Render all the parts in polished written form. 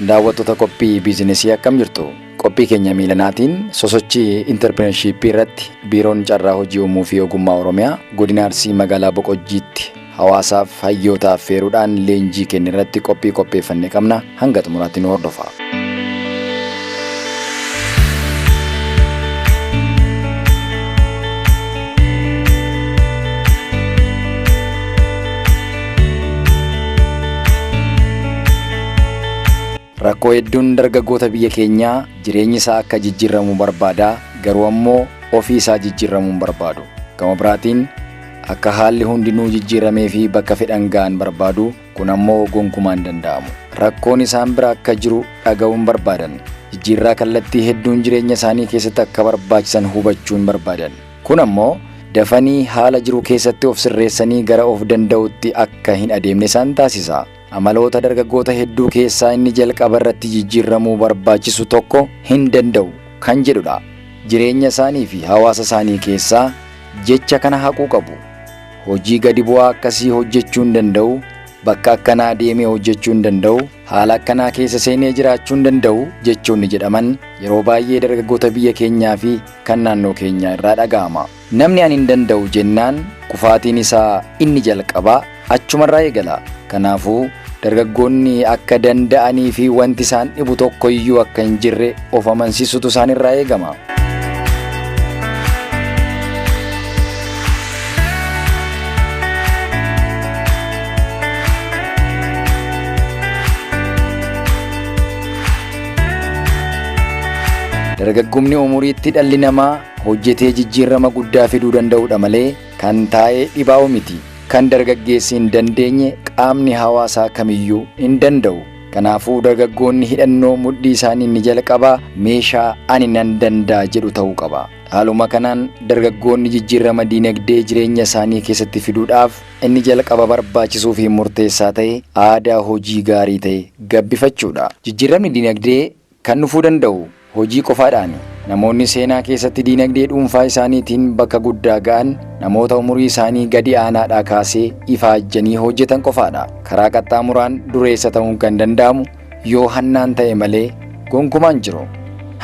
Daawwattoota qophii biizinesii, akkam jirtu? Qophii keenya miilanaatiin sosochii intarpireenarshiippii irratti Biiroon Carraa Hojii Uumuu fi Ogummaa Oromiyaa godina Arsii magaalaa Boqojjiitti hawaasaaf hayyootaaf feeruudhaan leenjii kenne irratti qophii qopheeffanne qabna. Hanga xumuraatti nu hordofa. Rakkoo hedduun dargaggoota biyya keenyaa jireenyi isaa akka jijjiirramu barbaada, garuu ammoo ofii isaa jijjiirramuu hin barbaadu. Gama biraatiin akka haalli hundinuu jijjiirramee fi bakka fedhan ga'an barbaadu, kun ammoo gonkumaa hin danda'amu. Rakkoon isaan bira akka jiru dhaga'uu hin barbaadan. Jijjiirraa kallattii hedduun jireenya isaanii keessatti akka barbaachisan hubachuu hin barbaadan. Kun ammoo dafanii haala jiru keessatti of sirreessanii gara of danda'utti akka hin adeemne isaan taasisa. Amaloota dargaggoota hedduu keessaa inni jalqaba irratti jijjiirramuu barbaachisu tokko hin danda'u kan jedhudha. Jireenya isaanii fi hawaasa isaanii keessaa jecha kana haquu qabu. Hojii gadi bu'aa akkasii hojjechuu hin danda'u, bakka akkanaa deemee hojjechuu hin danda'u, haala akkanaa keessa seenee jiraachuu hin danda'u jechoonni jedhaman yeroo baay'ee dargaggoota biyya keenyaa fi kan naannoo keenyaa irraa dhaga'ama. Namni ani hin danda'u jennaan kufaatiin isaa inni jalqabaa achumarraa eegala. Kanaafuu dargaggoonni akka danda'anii fi wanti isaan dhibu tokko iyyuu akka hin jirre of amansiisutu isaan irraa eegama. Dargaggumni umuriitti dhalli namaa hojjetee jijjiirama guddaa fiduu danda'udha malee kan taa'ee dhibaa'u miti. Kan dargaggeessi hin dandeenye qaamni hawaasaa kamiyyuu hin danda'u. Kanaafuu dargaggoonni hidhannoo mudhii isaanii inni jalqabaa meeshaa ani nan danda'a jedhu ta'uu qaba. Haaluma kanaan dargaggoonni jijjiirama diinagdee jireenya isaanii keessatti fiduudhaaf inni jalqaba barbaachisuu fi murteessaa ta'e aadaa hojii gaarii ta'e gabbifachuudha. Jijjiiramni diinagdee kan dhufuu danda'u hojii qofaadhaani. Namoonni seenaa keessatti diinagdee dhuunfaa isaaniitiin bakka guddaa ga'an namoota umurii isaanii gadi aanaadhaa kaasee ifaajjanii hojjetan qofaadha. Karaa qaxxaamuraan dureessa ta'uun kan danda'amu yoo hannaan ta'e malee gonkumaan jiru.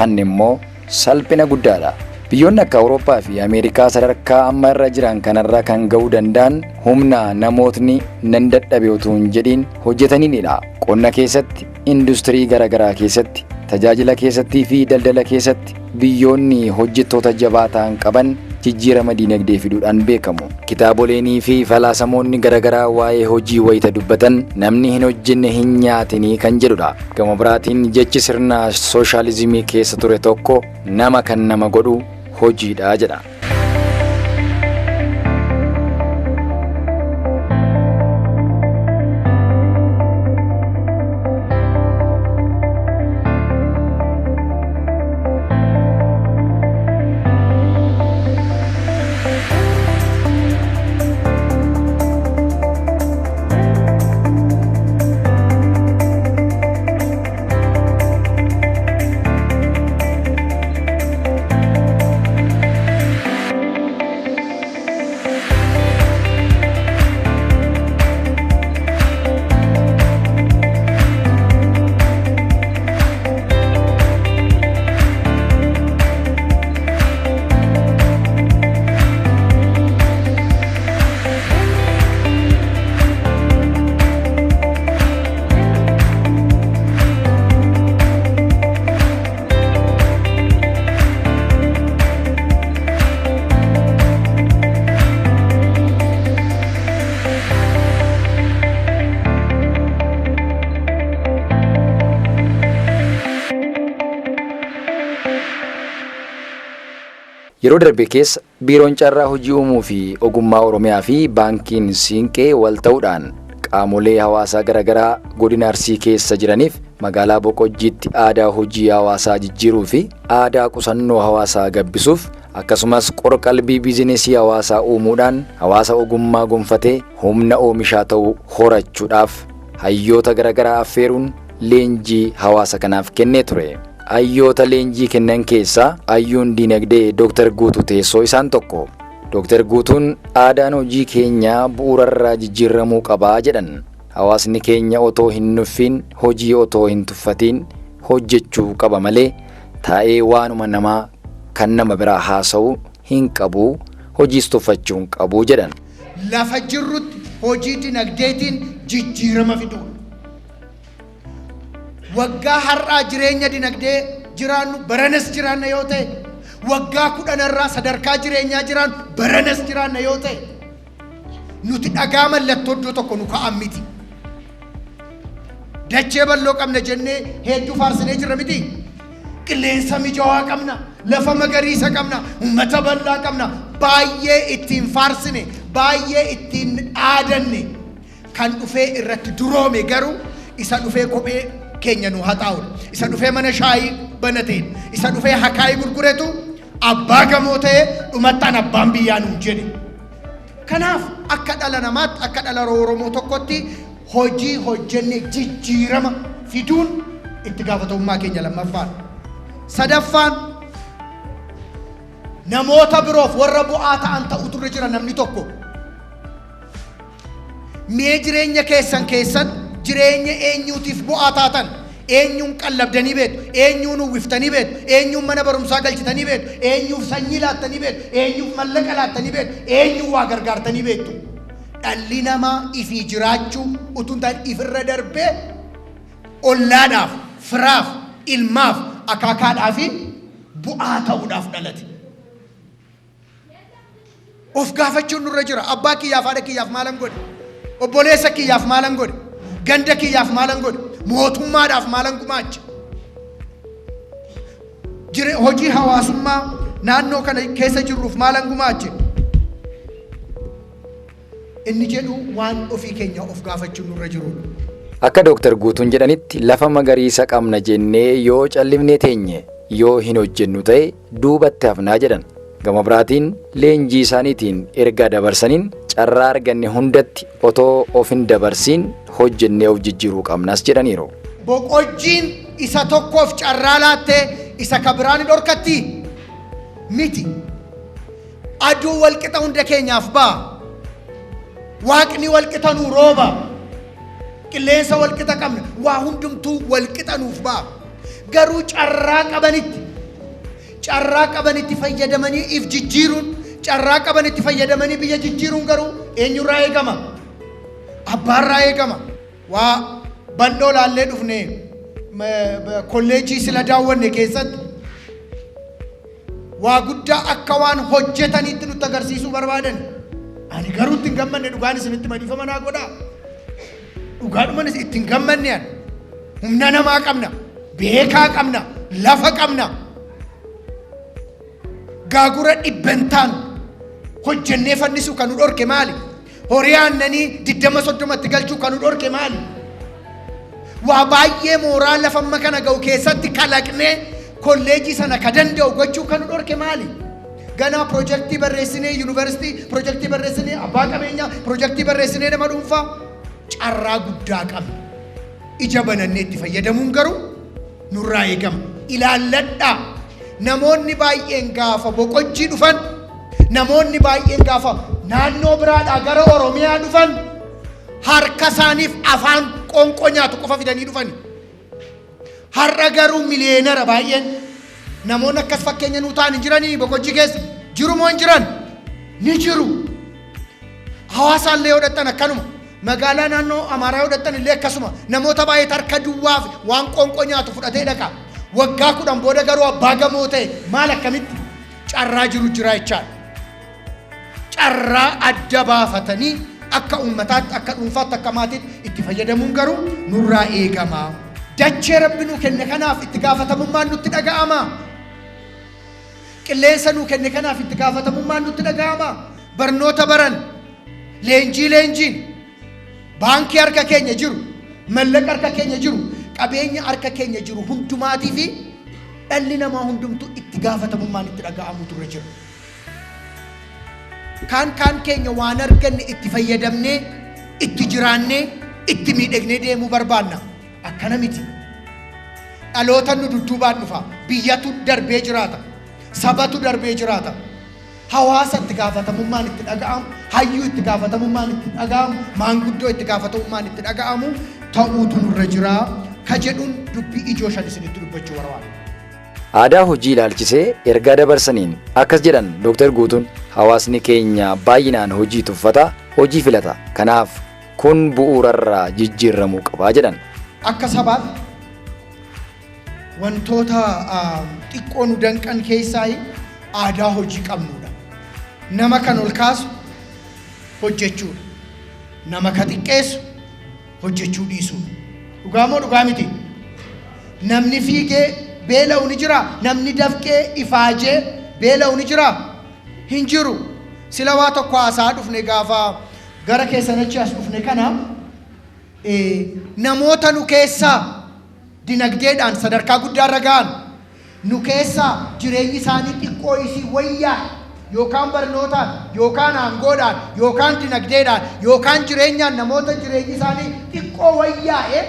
Hanni immoo salphina guddaadha. Biyyoonni akka Awurooppaa fi Ameerikaa sadarkaa amma irra jiran kanarra kan ga'uu danda'an humna namootni nan dadhabe utuu hin jedhiin hojjetaniinidha. Qonna keessatti, industirii garaagaraa keessatti, tajaajila keessattii fi daldala keessatti biyyoonni hojjettoota jabaa ta'an qaban jijjiirama diinagdee fiduudhaan beekamu. Kitaaboleenii fi falaasamoonni garaagaraa waa'ee hojii wayita dubbatan namni hin hojjenne hin nyaatinii kan jedhudha. Gama biraatiin jechi sirna sooshaalizimii keessa ture tokko nama kan nama godhu hojiidha jedha. Yeroo darbe keessa Biiroon Carraa Hojii Uumuu fi Ogummaa Oromiyaa fi Baankiin Siinqee wal ta'uudhaan qaamolee hawaasaa garaagaraa godina Arsii keessa jiraniif magaalaa Boqojjiitti aadaa hojii hawaasaa jijjiiruu fi aadaa qusannoo hawaasaa gabbisuuf, akkasumas qorqalbii biizinesii hawaasaa uumuudhaan hawaasa ogummaa gonfatee humna oomishaa ta'u horachuudhaaf hayyoota garaagaraa affeeruun leenjii hawaasa kanaaf kennee ture. Hayyoota leenjii kennan keessaa hayyuun diinagdee Dr. Guutuu Teessoo isaan tokko. Dr. Guutuun aadaan hojii keenyaa bu'uurarraa jijjiirramuu qabaa jedhan. Hawaasni keenya otoo hin nuffiin, hojii otoo hin tuffatiin hojjechuu qaba malee taa'ee waanuma namaa kan nama biraa haasa'uu hin qabu, hojiis tuffachuu hin qabu jedhan. Lafa jirrutti hojii dinagdeetiin jijjiirama fiduudha. Waggaa har'aa jireenya dinagdee jiraannu baranas jiraanna yoo ta'e, waggaa 10rraa sadarkaa jireenyaa jiraannu baranas jiraanna yoo ta'e, nuti dhagaa mallattoo iddoo tokko nu ka'an miti. Dachee bal'oo qabna jennee hedduu faarsinee jirra miti. Qilleensa mijaawaa qabna, lafa magariisa qabna, uummata bal'aa qabna. Baay'ee ittiin faarsine, baay'ee ittiin dhaadanne. Kan dhufee irratti duroome garuu isa dhufee kophee keenya nu haxaa'udha. Isa dhufee mana shaayii banateen, isa dhufee hakaayii gurguretu abbaa gamoo ta'ee dhumattaan abbaan biyyaa nuun jedhe. Kanaaf akka dhala namaatti, akka dhala Oromoo tokkotti hojii hojjenne jijjiirama fiduun itti gaafatamummaa keenya lammaffaadha. Sadaffaan, namoota biroof warra bu'aa ta'an ta'utu irra jira namni tokko. Mee jireenya keessan keessan jireenya eenyuutiif bu'aa taatan? Eenyuun qallabdanii beektu? Eenyuun uwwiftanii beektu? Eenyuun mana barumsaa galchitanii beektu? Eenyuuf sanyii laattanii beektu? Eenyuuf mallaqa laattanii beektu? Eenyuun waa gargaartanii beektu? Dhalli namaa ifii jiraachuu utuu hin taane ifirra darbee ollaadhaaf, firaaf, ilmaaf, akaakaadhaaf bu'aa ta'uudhaaf dhalate. Of gaafachuun nurra jira. Abbaa kiyyaaf, haadha kiyyaaf maalan godhe? Obboleessa kiyyaaf maalan godhe? Ganda kiyyaaf maalan godhe? Mootummaadhaaf maalan gumaache? Hojii hawaasummaa naannoo kana keessa jirruuf maalan gumaache? Inni jedhu waan ofii keenya of gaafachuun nurra jirudha. Akka Dooktar Guutuun jedhanitti, lafa magariisa qabna jennee yoo callifnee teenye, yoo hin hojjennu ta'e, duubatti hafnaa jedhan. Gama biraatiin leenjii isaaniitiin ergaa dabarsaniin, carraa arganne hundatti otoo of hin dabarsiin hojjennee of jijjiiruu qabnas jedhaniiru. Boqojjiin isa tokkoof carraa laattee isa ka biraan hin dhorkatti miti. Aduu walqixa hunda keenyaaf ba'a. Waaqni walqixa nuu rooba. Qilleensa walqixa qabna. Waa hundumtuu walqixa nuuf ba'a. Garuu carraa qabanitti fayyadamanii if jijjiiruun, carraa qabanitti fayyadamanii biyya jijjiiruun garuu eenyurraa eegama? Abbaarraa eegama. Waa bal'oo laallee dhufne, kolleejjii sila daawwanne keessatti waa guddaa akka waan hojjetaniitti nutti agarsiisuu barbaadan. Ani garuu itti hin gammanne, dhugaan isinitti madiifama naa godhaa. Dhugaadhuman itti hin gammanne ani. Humna namaa qabna, beekaa qabna, lafa qabna. Gaagura dhibbentaan hojjennee fannisu kan nu dhorke maali? Horii aannanii 20 30tti galchuu kan nu dhorke maali? Waa baay'ee mooraa lafa amma kana ga'u keessatti kalaqnee kolleejii sana ka danda'u gochuu kan nu dhorke maali? Ganaa piroojeektii barreessinee yuunivarsiitii, piroojeektii barreessinee abbaa qabeenyaa, piroojeektii barreessinee nama dhuunfaa, carraa guddaa qabna. Ija banannee itti fayyadamuun garuu nurraa eegama. Ilaalladhaa, namoonni baay'een gaafa Boqojjii dhufan, namoonni baay'een gaafa naannoo biraadhaa gara Oromiyaa dhufan, harka isaaniif afaan qoonqoo nyaatu qofa fidanii dhufani. Har'a garuu miliyeenara baay'een. Namoonni akkas fakkeenya nuu ta'an hin jiranii? Boqojjii keessa jiru moo hin jiran? Ni jiru. Hawaasaallee yoo dhaqxan akkanuma. Magaalaa naannoo Amaaraa yoo dhaqxan illee akkasuma. Namoota baay'ee harka duwwaa fi waan qoonqoo nyaatu fudhatee dhaqa. Waggaa 10 booda garuu abbaa gamoo ta'e. Maal, akkamitti? Carraa jiru jira jechaadha. Carraa adda baafatanii akka uummataatti, akka dhuunfaatti, akka maatiitti itti fayyadamuun garuu nurraa eegama. Dachee Rabbi nuu kenne kanaaf itti gaafatamummaan nutti dhaga'ama. Qilleensa nuu kenne kanaaf itti gaafatamummaan nutti dhaga'ama. Barnoota baran, leenjii leenjiin, baankii harka keenya jiru, mallaqa harka keenya jiru, qabeenya harka keenya jiru hundumaatii fi dhalli namaa hundumtuu itti gaafatamummaan itti dhaga'amutu irra jira. Kaan kaan keenya waan arganne itti fayyadamnee, itti jiraannee, itti miidhagnee deemuu barbaanna. Akkana miti. Dhaloota nu dudduubaan dhufa. Biyyatu darbee jiraata. Sabatu darbee jiraata. Hawaasa itti gaafatamummaan itti dhaga'amu, hayyuu itti gaafatamummaan itti dhaga'amu, maanguddoo itti gaafatamummaan itti dhaga'amu ta'uutu nurra jira ka jedhuun dubbii ijoo shan isinitti dubbachuu barbaada. Aadaa hojii ilaalchisee ergaa dabarsaniin akkas jedhan Dooktar Guutuun, hawaasni keenya baay'inaan hojii tuffata, hojii filata. Kanaaf kun bu'uurarraa jijjiirramuu qaba jedhan. Akka sabaatti wantoota xiqqoo nu danqan keessaa aadaa hojii qabnudha. Nama kan ol kaasu hojjechuudha. Nama ka xiqqeessu hojjechuu dhiisuudha. Dhugaa moo dhugaa miti? Namni fiigee beela'u ni jira. Namni dafqee ifaajee beela'u ni jira. Hin jiru. Sila waa tokko haasaa dhufne gaafa gara keessan achi as dhufne kana, namoota nu keessaa dinagdeedhaan sadarkaa guddaarra ga'an, nu keessaa jireenyi isaanii xiqqoo isii wayyaa, yookaan barnootaan, yookaan aangoodhaan, yookaan dinagdeedhaan, yookaan jireenyaan namoota jireenyi isaanii xiqqoo wayyaa'e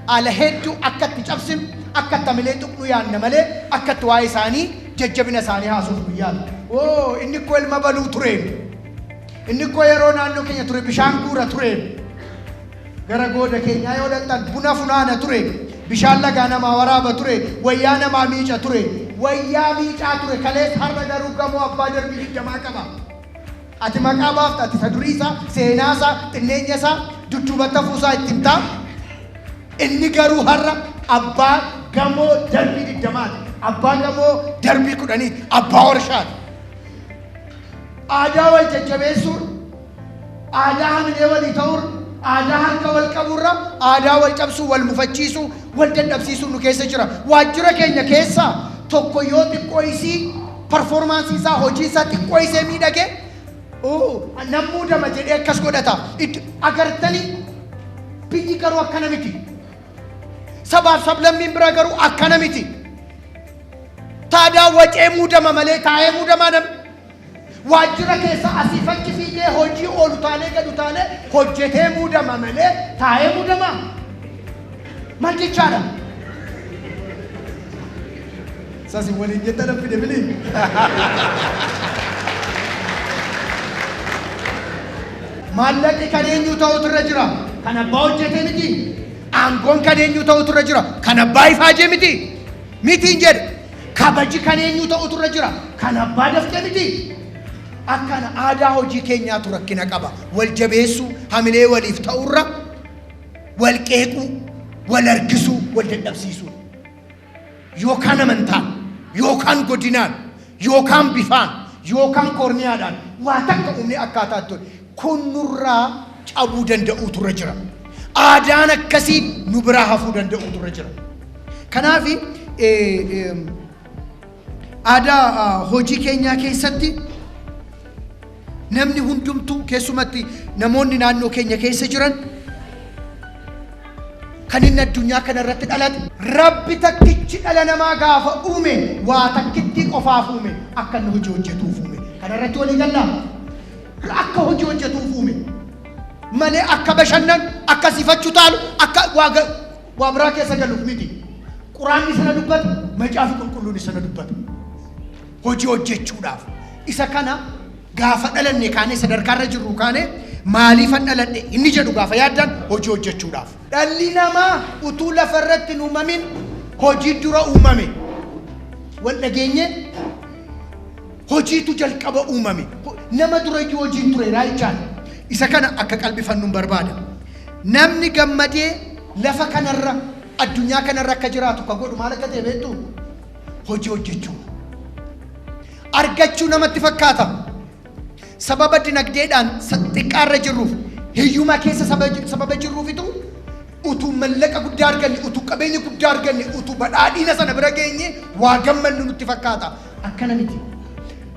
ala hedduu akka itti cabsinu, akka itti hamilee tuqnu yaanna malee akka itti waa'ee isaanii jajjabina isaanii haasuuf nu yaadna. Oo, inni koo ilma baluu ture. Inni koo yeroo naannoo keenya ture bishaan guura ture. Gara gooda keenyaa yoo dhaqxan buna funaana ture. Bishaan lagaa namaa waraaba ture. Wayyaa namaa miica ture. Wayyaa miicaa ture. Kalees har'a garuu gamoo abbaa darbii 20 qaba. Ati maqaa baafta, ati isa durii isaa, seenaa isaa, xinneenya isaa, dudduubatti hafuu isaa itti himtaa. Inni garuu har'a abbaa gamoo darbii 20ti. Abbaa gamoo darbii 10ti. Abbaa warshaati. Aadaa wal jajjabeessuun, aadaa hamilee walii ta'uun, aadaa harka wal qabuurra aadaa wal cabsuu, wal mufachiisuu, wal dadhabsiisuu nu keessa jira. Waajjira keenya keessaa tokko yoo xiqqoo isii performance isaa, hojii isaa xiqqoo isee miidhage, nan muudama jedhee akkas godhata. Agartanii, biyyi garuu akkana miti. Sabaaf sablammiin bira garuu akkana miti. Taadaa wacee muudama malee taa'ee muudamaa namni. Waajjira keessa asii fachi fiigee hojii oolu taalee gadu taalee hojjetee muudama malee taa'ee muudama. Maal jechaadha? Sasi waliin jettan fide bilii. Maallaqni kan eenyu ta'utu irra jira? Kan abbaa hojjetee miti. Aangoon kan eenyu ta'utu irra jira? Kan abbaa ifaajee miti. Mitiin jedhe. Kabaji kan eenyu ta'utu irra jira? Kan abbaa dafqee miti. Akkana aadaa hojii keenyaatu rakkina qaba. Wal jabeessuu, hamilee waliif ta'urra wal qeequu, wal harkisuu, wal dadhabsiisuu. Yookaan amantaan, yookaan godinaan, yookaan bifaan, yookaan koorniyaadhaan waa takka uumne akkaataa itti kun nurraa cabuu danda'uutu irra jira. Aadaan akkasii nu biraa hafuu danda'uutu irra jira. Kanaaf aadaa hojii keenyaa keessatti namni hundumtuu, keessumatti namoonni naannoo keenya keessa jiran, kan inni addunyaa kana irratti dhalate, Rabbi takkichi dhala namaa gaafa uume waa takkittii qofaaf uume, akka inni hojii hojjetuuf uume. Kana irratti walii gallaa? Akka hojii hojjetuuf uume malee akka bashannan, akka sifachuu taalu, akka waa biraa keessa galuuf miti. Quraanni sana dubbata, Macaafi Qulqulluun sana dubbata. Hojii hojjechuudhaaf. Isa kana gaafa dhalanne kaanee sadarkaarra jirru kaanee maaliifan dhaladhe inni jedhu gaafa yaaddan, hojii hojjechuudhaaf. Dhalli namaa utuu lafa irratti hin uumamin hojii dura uumame. Wal dhageenye, hojiitu jalqaba uumame. Nama durayyuu hojiin ture jechaadha. Isa kana akka qalbifannuun barbaada. Namni gammadee lafa kanarra, addunyaa kanarra akka jiraatu ka godhu maal akka ta'e beektu? Hojii hojjechuu. Argachuu namatti fakkaata. Sababa dinagdeedhaan xiqqaarra jirruuf, hiyyummaa keessa sababa jirruufitu, utuu mallaqa guddaa arganne, utuu qabeenya guddaa arganne, utuu badhaadhina sana bira geenye waa gammannu nutti fakkaata. Akkana miti.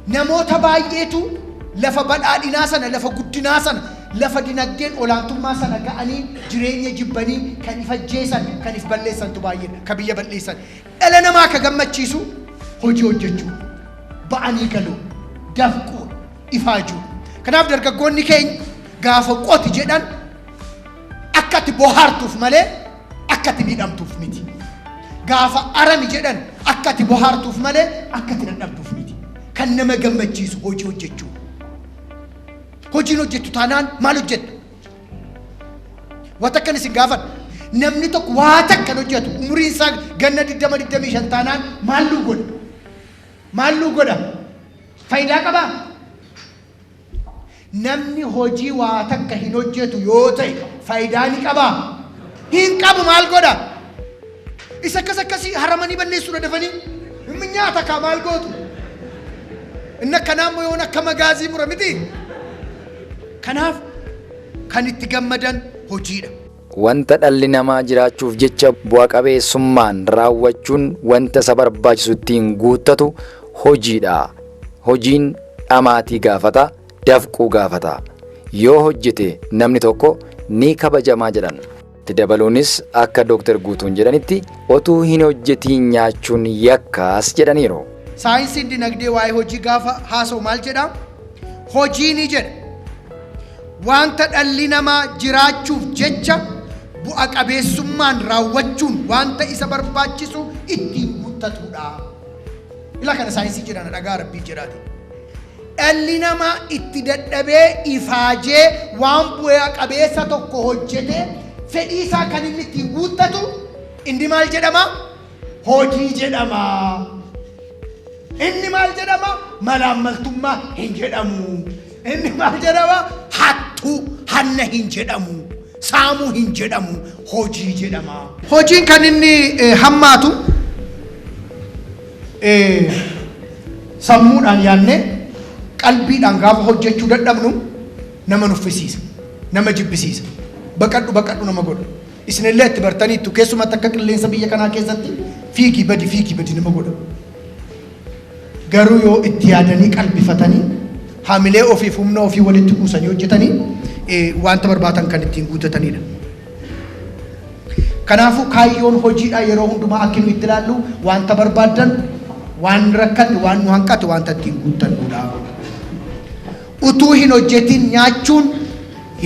Namoota baay'eetu lafa badhaadhinaa sana, lafa guddinaa sana, lafa dinagdeen olaantummaa sana ga'anii jireenya jibbanii kan if ajjeesan, kan if balleessantu baay'eedha, ka biyya balleessan. Dhala namaa ka gammachiisu hojii hojjechuu, ba'anii galuu, dafquu, ifaajuu. Kanaaf dargaggoonni keenya gaafa qoti jedhan akka ati bohaartuuf malee akka ati miidhamtuuf miti. Gaafa arami jedhan akka ati bohaartuuf malee akka ati dadhabduuf miti. Kan nama gammachiisu hojii hojjechuu. Hojiin hojjettu taanaan maal hojjettu? Wanta akkan isin gaafadha. Namni tokko waa takka hojjetu umriin isaa ganna 20 25 taanaan maal nu godha? Maal nu godha? Faayidaa qabaa? Namni hojii waa takka hin hojjetu yoo ta'e faayidaa ni qabaa? Hin qabu. Maal godha? Isa akkas akkasii haramanii balleessuudha dafanii. Inni nyaata kaa maal gootu? Inni akkanaa immoo yoon akka magaazii mura miti. Kanaaf kan itti gammadan hojiidha. Wanta dhalli namaa jiraachuuf jecha bu'a qabeessummaan raawwachuun wanta isa barbaachisu ittiin guuttatu hojiidha. Hojiin dhamaatii gaafata, dafquu gaafata. Yoo hojjete namni tokko ni kabajamaa jedhan. Itti dabaluunis akka Dooktar Guutuun jedhanitti, otuu hin hojjetiin nyaachuun yakkaas jedhaniiru. Saayinsiin dinagdee waa'ee hojii gaafa haasa'u maal jedhaa? Hojii ni jedha. Wanta dhalli namaa jiraachuuf jecha bu'a qabeessummaan raawwachuun wanta isa barbaachisu ittiin guuttatudha. Ila kana saayinsii jedhan, dhagaa rabbii jedhaati. Dhalli namaa itti dadhabee ifaajee waan bu'a qabeessa tokko hojjetee fedhii isaa kan inni ittiin guuttatu inni maal jedhama? Hojii jedhama. Inni maal jedhama? Malaammaltummaa hin jedhamu. Inni maal jedhama? Hattuu hanna hin jedhamu. Saamuu hin jedhamu. Hojii jedhama. Hojiin kan inni hammaatu sammuudhaan yaadnee qalbiidhaan gaafa hojjechuu dadhabnu nama nuffisiisa. Nama jibbisiisa. Baqadhu baqadhu nama godha. Isinillee itti bartaniittu, keessumatti akka qilleensa biyya kanaa keessatti fiigii badi, fiigii badi nama godha. Garuu yoo itti yaadanii qalbifatanii haamilee ofiif humna ofii walitti kuusanii hojjetanii wanta barbaadan kan ittiin guuttatanidha. Kanaafuu kaayyoon hojiidha yeroo hundumaa akka nu itti ilaallu wanta barbaaddan, waan rakkanne, waan nu hanqate wanta ittiin guuttannudha. Utuu hin hojjetin nyaachuun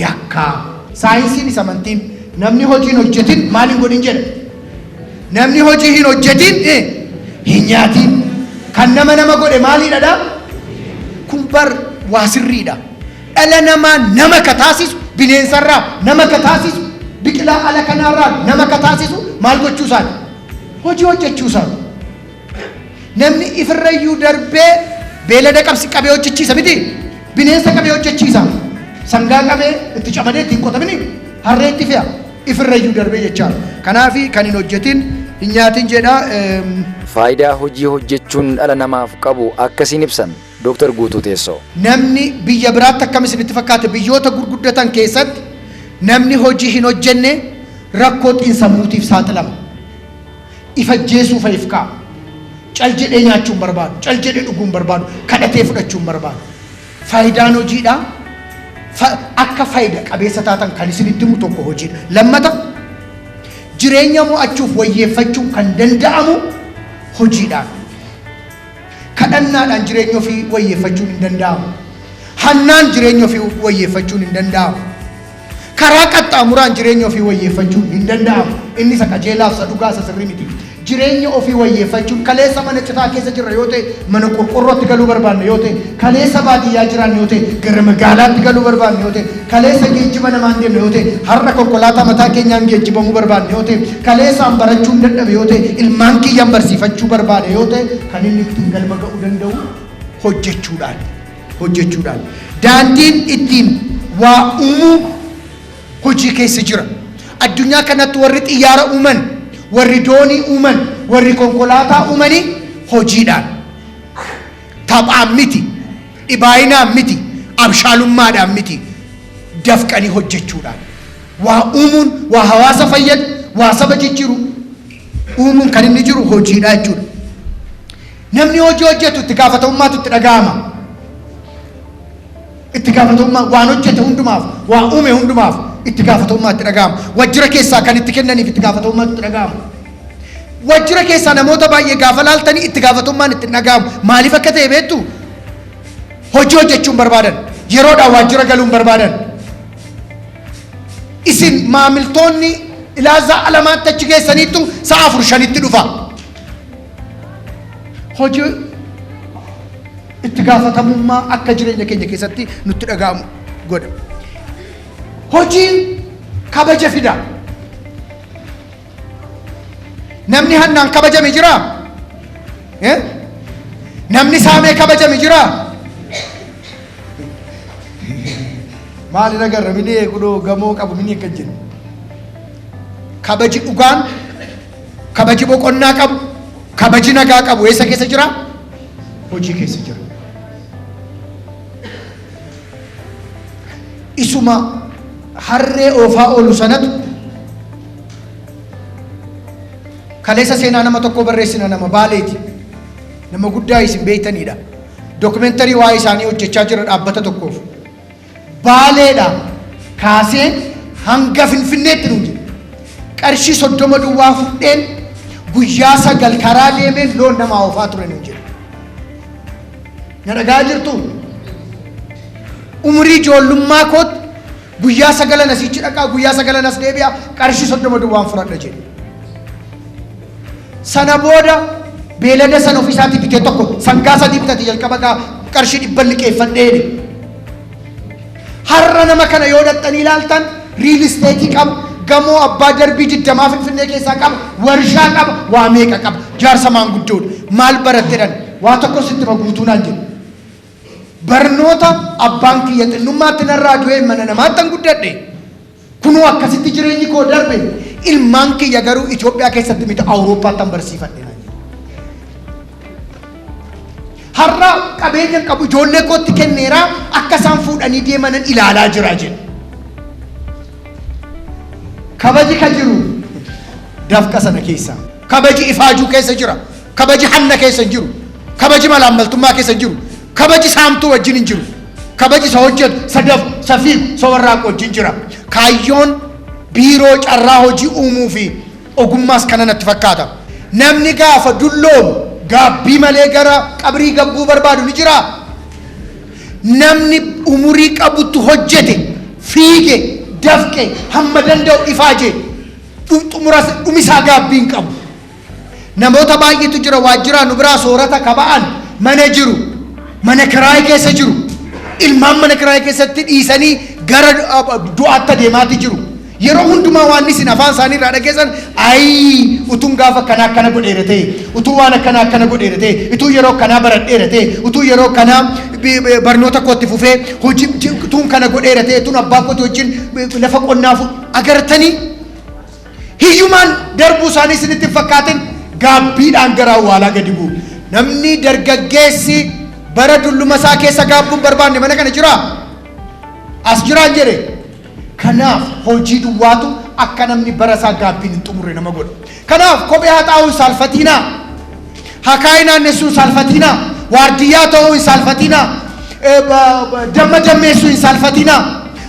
yakkaa. Saayinsiin isa amantiin namni hojii hin hojjetin maal hin godhin jedha. Namni hojii hin hojjetin hin nyaatin. Kan nama nama godhe maaliidha? Kun bar waa sirriidha. Dhala namaa nama ka taasisu, bineensarraa nama ka taasisu, biqilaa ala kanaarraa nama ka taasisu maal gochuu isaati? Hojii hojjechuu isaati. Namni ifirrayyuu darbee beelada qabsi qabee hojjechiisa miti. Bineensa qabee hojjechiisa. Sangaa qabee itti camadee ittiin qotamini harree itti fe'a. Ifirrayyuu darbee jechaadha. Kanaafi kan hin hojjetin hin nyaatin jedha. Faayidaa hojii hojjechuun dhala namaaf qabu akkasiin ibsan Dooktar Guutuu Teessoo. Namni biyya biraatti akkam isinitti fakkaate? Biyyoota gurguddatan keessatti namni hojii hin hojjenne rakkoo xiinsammuutiif saaxilama. Ifajjeesuu fa'iif ka'a. Cal jedhee nyaachuu hin barbaadu. Cal jedhee dhuguu hin barbaadu. Kadhatee fudhachuu hin barbaadu. Faayidaan hojiidha. Akka faayida qabeessa taatan kan isinitti himu tokko hojiidha. Lammata, jireenya mo'achuuf wayyeeffachuun kan danda'amu hojiidhaan. Kadhannaadhaan jireenya ofii wayyeeffachuun hin danda'amu. Hannaan jireenya ofii wayyeeffachuun hin danda'amu. Karaa qaxxaamuraan jireenya ofii wayyeeffachuun hin danda'amu. Inni isa qajeelaaf isa dhugaa isa sirrii miti. Jireenya ofii wayyeeffachuun, kaleessa mana citaa keessa jirra yoo ta'e mana qorqorrootti galuu barbaanne yoo ta'e, kaleessa baadiyyaa jiraanne yoo ta'e gara magaalaatti galuu barbaanne yoo ta'e, kaleessa geejjiba namaan deemne yoo ta'e har'a konkolaataa mataa keenyaan geejjibamuu barbaanne yoo ta'e, kaleessaan barachuu hin dadhabe yoo ta'e ilmaan kiyyaan barsiifachuu barbaade yoo ta'e, kan inni ittiin galma ga'uu danda'u hojjechuudhaan. Hojjechuudhaan. Daandiin ittiin waa uumuu hojii keessa jira. Addunyaa kanatti warri xiyyaara uuman, warri doonii uuman, warri konkolaataa uumanii hojiidhaan. Taphaan miti, dhibaayinaan miti, abshaalummaadhaan miti, dafqanii hojjechuudhaan. Waa uumuun, waa hawaasa fayyadu, waa saba jijjiiru uumuun kan inni jiru hojiidha jechuudha. Namni hojii hojjetu itti gaafatamummaatu itti dhaga'ama. Itti gaafatamummaa waan hojjete hundumaaf, waa uume hundumaaf itti gaafatamummaa itti dhaga'ama. Wajjira keessaa kan itti kennaniif itti gaafatamummaatu itti dhaga'ama. Wajjira keessaa namoota baay'ee gaafa laaltanii itti gaafatamummaan itti dhaga'amu. Maaliif akka ta'e beektu? Hojii hojjechuu hin barbaadan. Yeroodhaan waajjira galuu hin barbaadan. Isin maamiltoonni ilaazaa alamaatti achi geessaniittu sa'a 4 5tti dhufa. Hojii Itti gaafatamummaa akka jireenya keenya keessatti nutti dhaga'amu godha. Hojiin kabaja fida. Namni hannaan kabajame jiraa? Eh? Namni saamee kabajame jiraa? Maali nagarra mini kunoo gamoo qabu mini akka jennu. Kabaji dhugaan, kabaji boqonnaa qabu, kabaji nagaa qabu eessa keessa jira? Hojii keessa jira. Isuma harree oofaa oolu sanatu kaleessa seenaa nama tokkoo barreessina, nama Baaleeti. Nama guddaa isin beeytanidha. Dokumentarii waa'ee isaanii hojjechaa jira dhaabbata tokkoof. Baaleedha kaasee hanga Finfinneetti nuun jedhe. Qarshii 30 duwwaa fudheen guyyaa 9 karaa deemeen loon namaa oofaa ture nuun jedhe. Na dhaga'aa jirtuu? Umurii ijoollummaa kootti guyyaa sagalan asiichi dhaqaa, guyyaa sagalan as deebi'a, qarshii 30 duwwaan fudhadha jedhe. Sana booda beelada sana ofii isaatii bitee tokko sangaa sadii bitate, jalqaba gaa qarshii 100 liqeeffadhee jedhe. Har'a nama kana yoo dhaqxanii ilaaltan real estate qaba, gamoo abbaa darbii 20 Finfinnee keessaa qaba, warshaa qaba, waa meeqa qaba. Jaarsa maanguddoodha. Maal baratte jedhan? Waa tokko sitti hima guutuu naan jedhe. Barnoota abbaan kiyya xinnummaatti narraa du'ee mana namaattan guddadhe. Kunoo akkasitti jireenyi koo darbe. Ilmaan kiyya garuu Itoophiyaa keessatti miti, Awurooppaattan barsiifadhe naan jedhe. Har'a qabeenya hin qabu, ijoollee kootti kenneera, akka isaan fuudhanii deemanan ilaalaa jira jedhe. Kabaji ka jiru dafqa sana keessa. Kabaji ifaajuu keessa jira. Kabaji hanna keessa hin jiru. Kabaji malaammaltummaa keessa hin jiru. Kabaji saamtuu wajjin hin jiru. Kabaji isa hojjetu, isa dafqu, isa fiigu, isa warraaqu wajjin jira. Kaayyoon biiroo carraa hojii uumuu fi ogummaas kana natti fakkaata. Namni gaafa dulloomu gaabbii malee gara qabrii gabbuu barbaadu ni jiraa? Namni umurii qabuttu hojjete, fiige, dafqe, hamma danda'u ifaaje xumura dhumisaa gaabbii hin qabu. Namoota baay'eetu jira waajjiraa nu biraa soorata ka ba'an mana jiru, mana kiraayii keessa jiru, ilmaan mana kiraayii keessatti dhiisanii gara du'aatti adeemaati jiru. Yeroo hundumaa waan isin afaan isaanii irraa dhageessan, ayii utuun gaafa akkanaa akkana godheera ta'e, utuu waan akkanaa akkana godheera ta'e, utuu yeroo akkanaa baradheera ta'e, utuu yeroo akkanaa barnoota kootti fufee hojii utuun kana godheera ta'e, utuun abbaa kootti wajjin lafa qonnaa agartanii hiyyumaan darbuu isaanii isinitti hin fakkaatin, gaabbiidhaan gara awwaalaa gadi bu'u. Namni dargaggeessi bara dulluma isaa keessa gaabbuu hin barbaanne mana kana jiraa? As jiraan jedhe. Kanaaf hojii duwwaatu akka namni bara isaa gaabbiin hin xumurre nama godha. Kanaaf kophee haxaa'uu hin saalfatiinaa. Hakaayii naannessuu hin saalfatiinaa. Waardiyyaa ta'uu hin saalfatiinaa. Damma dammeessuu hin saalfatiinaa.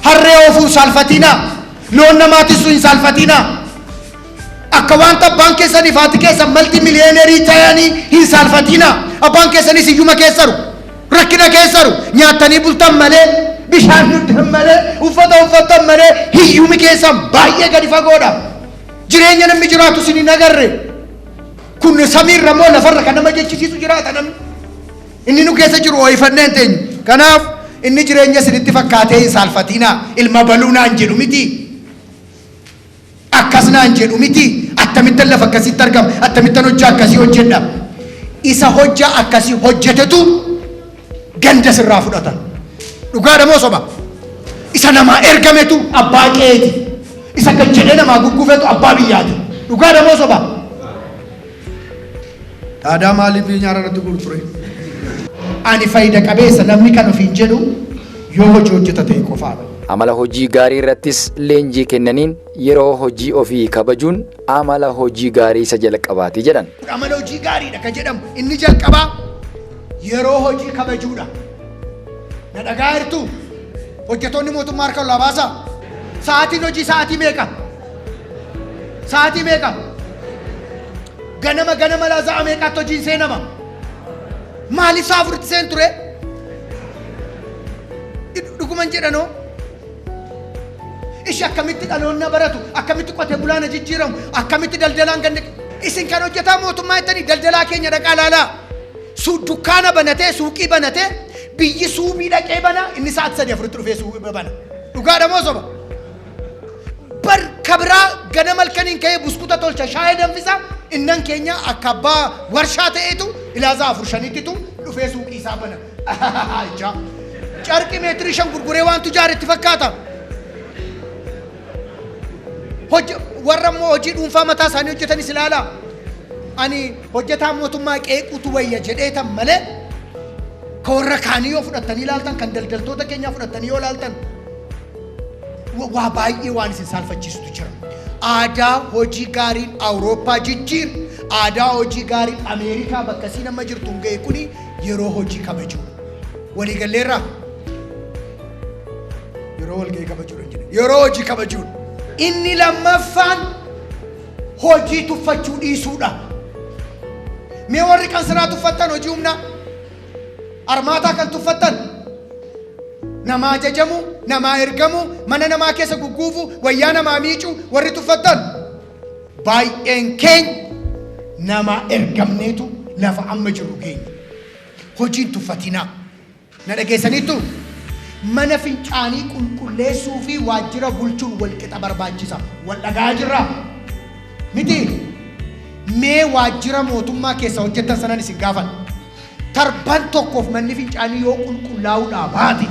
Harree oofuu hin saalfatiinaa. Loon namaa tissuu hin saalfatiinaa. Akka wanta abbaan keessanii fi haati keessan malti miliyeenerii ta'anii hin saalfatiinaa. Abbaan keessanis hiyyuma keessaru. Rakkina keessaru. Nyaattanii bultan malee, bishaan dhugdan malee, uffata uffattan malee hiyyumi keessan baay'ee gadi fagoodha. Jireenya namni jiraatu isin hin agarre. Kun samiirra moo lafarra kan nama jechisiisu jiraata namni. Inni nu keessa jiru ho'ifannee hin teenyu. Kanaaf inni jireenya isinitti fakkaatee hin saalfatiinaa. Ilma baluu naan jedhu miti. Akkas naan jedhu miti. Akkamittan lafa akkasitti argama? Akkamittan hojjaa akkasii hojjedha? Isa hojjaa akkasii hojjetetu ganda sirraa fudhata. Dhugaadha moo soba? Isa namaa ergametu abbaa qe'eeti. Isa gad jedhee namaa gugguufetu abbaa biyyaati. Dhugaadha moo soba? Dhaadaa maaliif nyaara irratti gurgure? Ani fayida qabeessa namni kan ofiin jedhu yoo hojii hojjeta ta'e qofaadha. Amala hojii gaarii irrattis leenjii kennaniin yeroo hojii ofii kabajuun amala hojii gaarii isa jalqabaati jedhan. Amala hojii gaariidha kan jedhamu inni jalqabaa yeroo hojii kabajuudha. Na dhagaa jirtuu? Hojjettoonni mootummaa harka ol baasaa. Sa'aatiin hojii sa'aatii meeqa? Sa'aatii meeqa? Ganama ganama laa sa'a meeqaatti hojiin seenama? Maaliif sa'a afuritti seen ture? Dhuguman jedhanoo? Ishi akkamitti dhaloonni baratu? Akkamitti qotee bulaan jijjiiramu? Akkamitti daldalaan ganda? Isin kan hojjetaa mootummaa jettanii daldalaa keenya dhaqaa ilaalaa. Dukkaana banatee, suuqii banatee, biyyi suubii dhaqee bana, inni sa'aati 3 4tti dhufee suuqii bana. Dhugaadha moo soba? Bar kabiraa ganama halkaniin ka'ee buskuta tolcha, shaayii danfisa. Innan keenya akka abbaa warshaa ta'eetu ilaaza 4 5ttitu dhufee suuqii isaa bana. Ijaa. Carqii meetirii 5 gurguree waan tujaar itti fakkaata. Warra immoo hojii dhuunfaa mataa isaanii hojjetanis ilaalaa. Ani hojjetaa mootummaa qeequutu wayya jedheetan malee, ka warra kaanii yoo fudhattanii ilaaltan, kan daldaltoota keenyaa fudhattanii yoo ilaaltan, waa baay'ee waan isin saalfachiisutu jira. Aadaa hojii gaariin Awurooppaa jijjiir, aadaa hojii gaariin Ameerikaa bakka isiin amma jirtu hin ga'e kuni yeroo hojii kabajuudha. Waliigalleerraa? Yeroo walga'ii kabajuudha hin jedhe. Yeroo hojii kabajuudha. Inni lammaffaan hojii tuffachuu dhiisuudha. Mee warri kan siraa tuffattan, hojii humnaa armaataa kan tuffattan, namaa ajajamu, namaa ergamu, mana namaa keessa gugguufu, wayyaa namaa miicuu warri tuffattan, baay'een keenya namaa ergamneetu lafa amma jirru keenya. Hojiin tuffatinaa. Na dhageessaniittu? Mana fincaanii qulqulleessuu fi waajjira bulchuun wal qixa barbaachisa. Wal dhagaa jirraa? Miti? Mee waajjira mootummaa keessa hojjettan sanan isin gaafadha. Tarban tokkoof manni fincaanii yoo qulqullaa'uudhaa baate,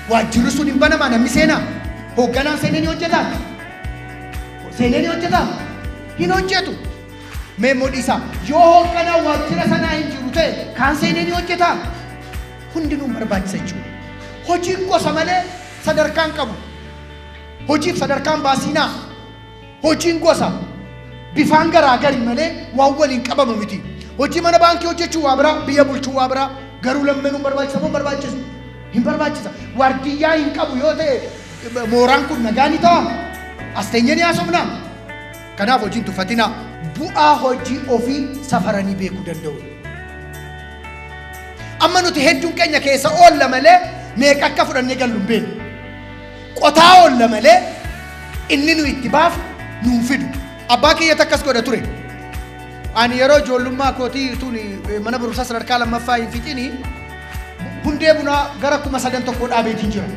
waajjirri sun hin banamaa? Namni seenaa? Hoogganaan seenee ni hojjetaa? Seenee ni hojjetaa? Hin hojjetu. Mee immoo dhiisaa. Yoo hoogganaan waajjira sanaa hin jiru ta'e, kaan seenee ni hojjetaa? Hundinuu barbaachisa jechuudha. Hojiin gosa malee sadarkaan qabu. Hojiif sadarkaan baasiinaa. Hojiin gosa bifaan garaa gari malee waan waliin qabamu miti. Hojii mana baankii hojjechuu waa biraa, biyya bulchuu waa biraa, garuu lammenuu barbaachisa moo hin barbaachisu? Hin barbaachisa. Waardiyyaa hin qabu yoo ta'e, mooraan kun nagaa ni ta'a? As teenyee ni haasofnaa? Kanaaf hojiin tuffatinaa. Bu'aa hojii ofii safaranii beekuu danda'u. Amma nuti hedduun keenya keessa oolla malee meeqa akka fudhannee gallu hin beeknu. Qotaa oolla malee inni nu itti baafnu nuun fidu. Abbaa kiyyatu akkas godha ture. Ani yeroo ijoollummaa kootii utuun mana barumsaa sadarkaa lammaffaa hin fixini, hundee bunaa gara 3000 dhaabeetiin jira.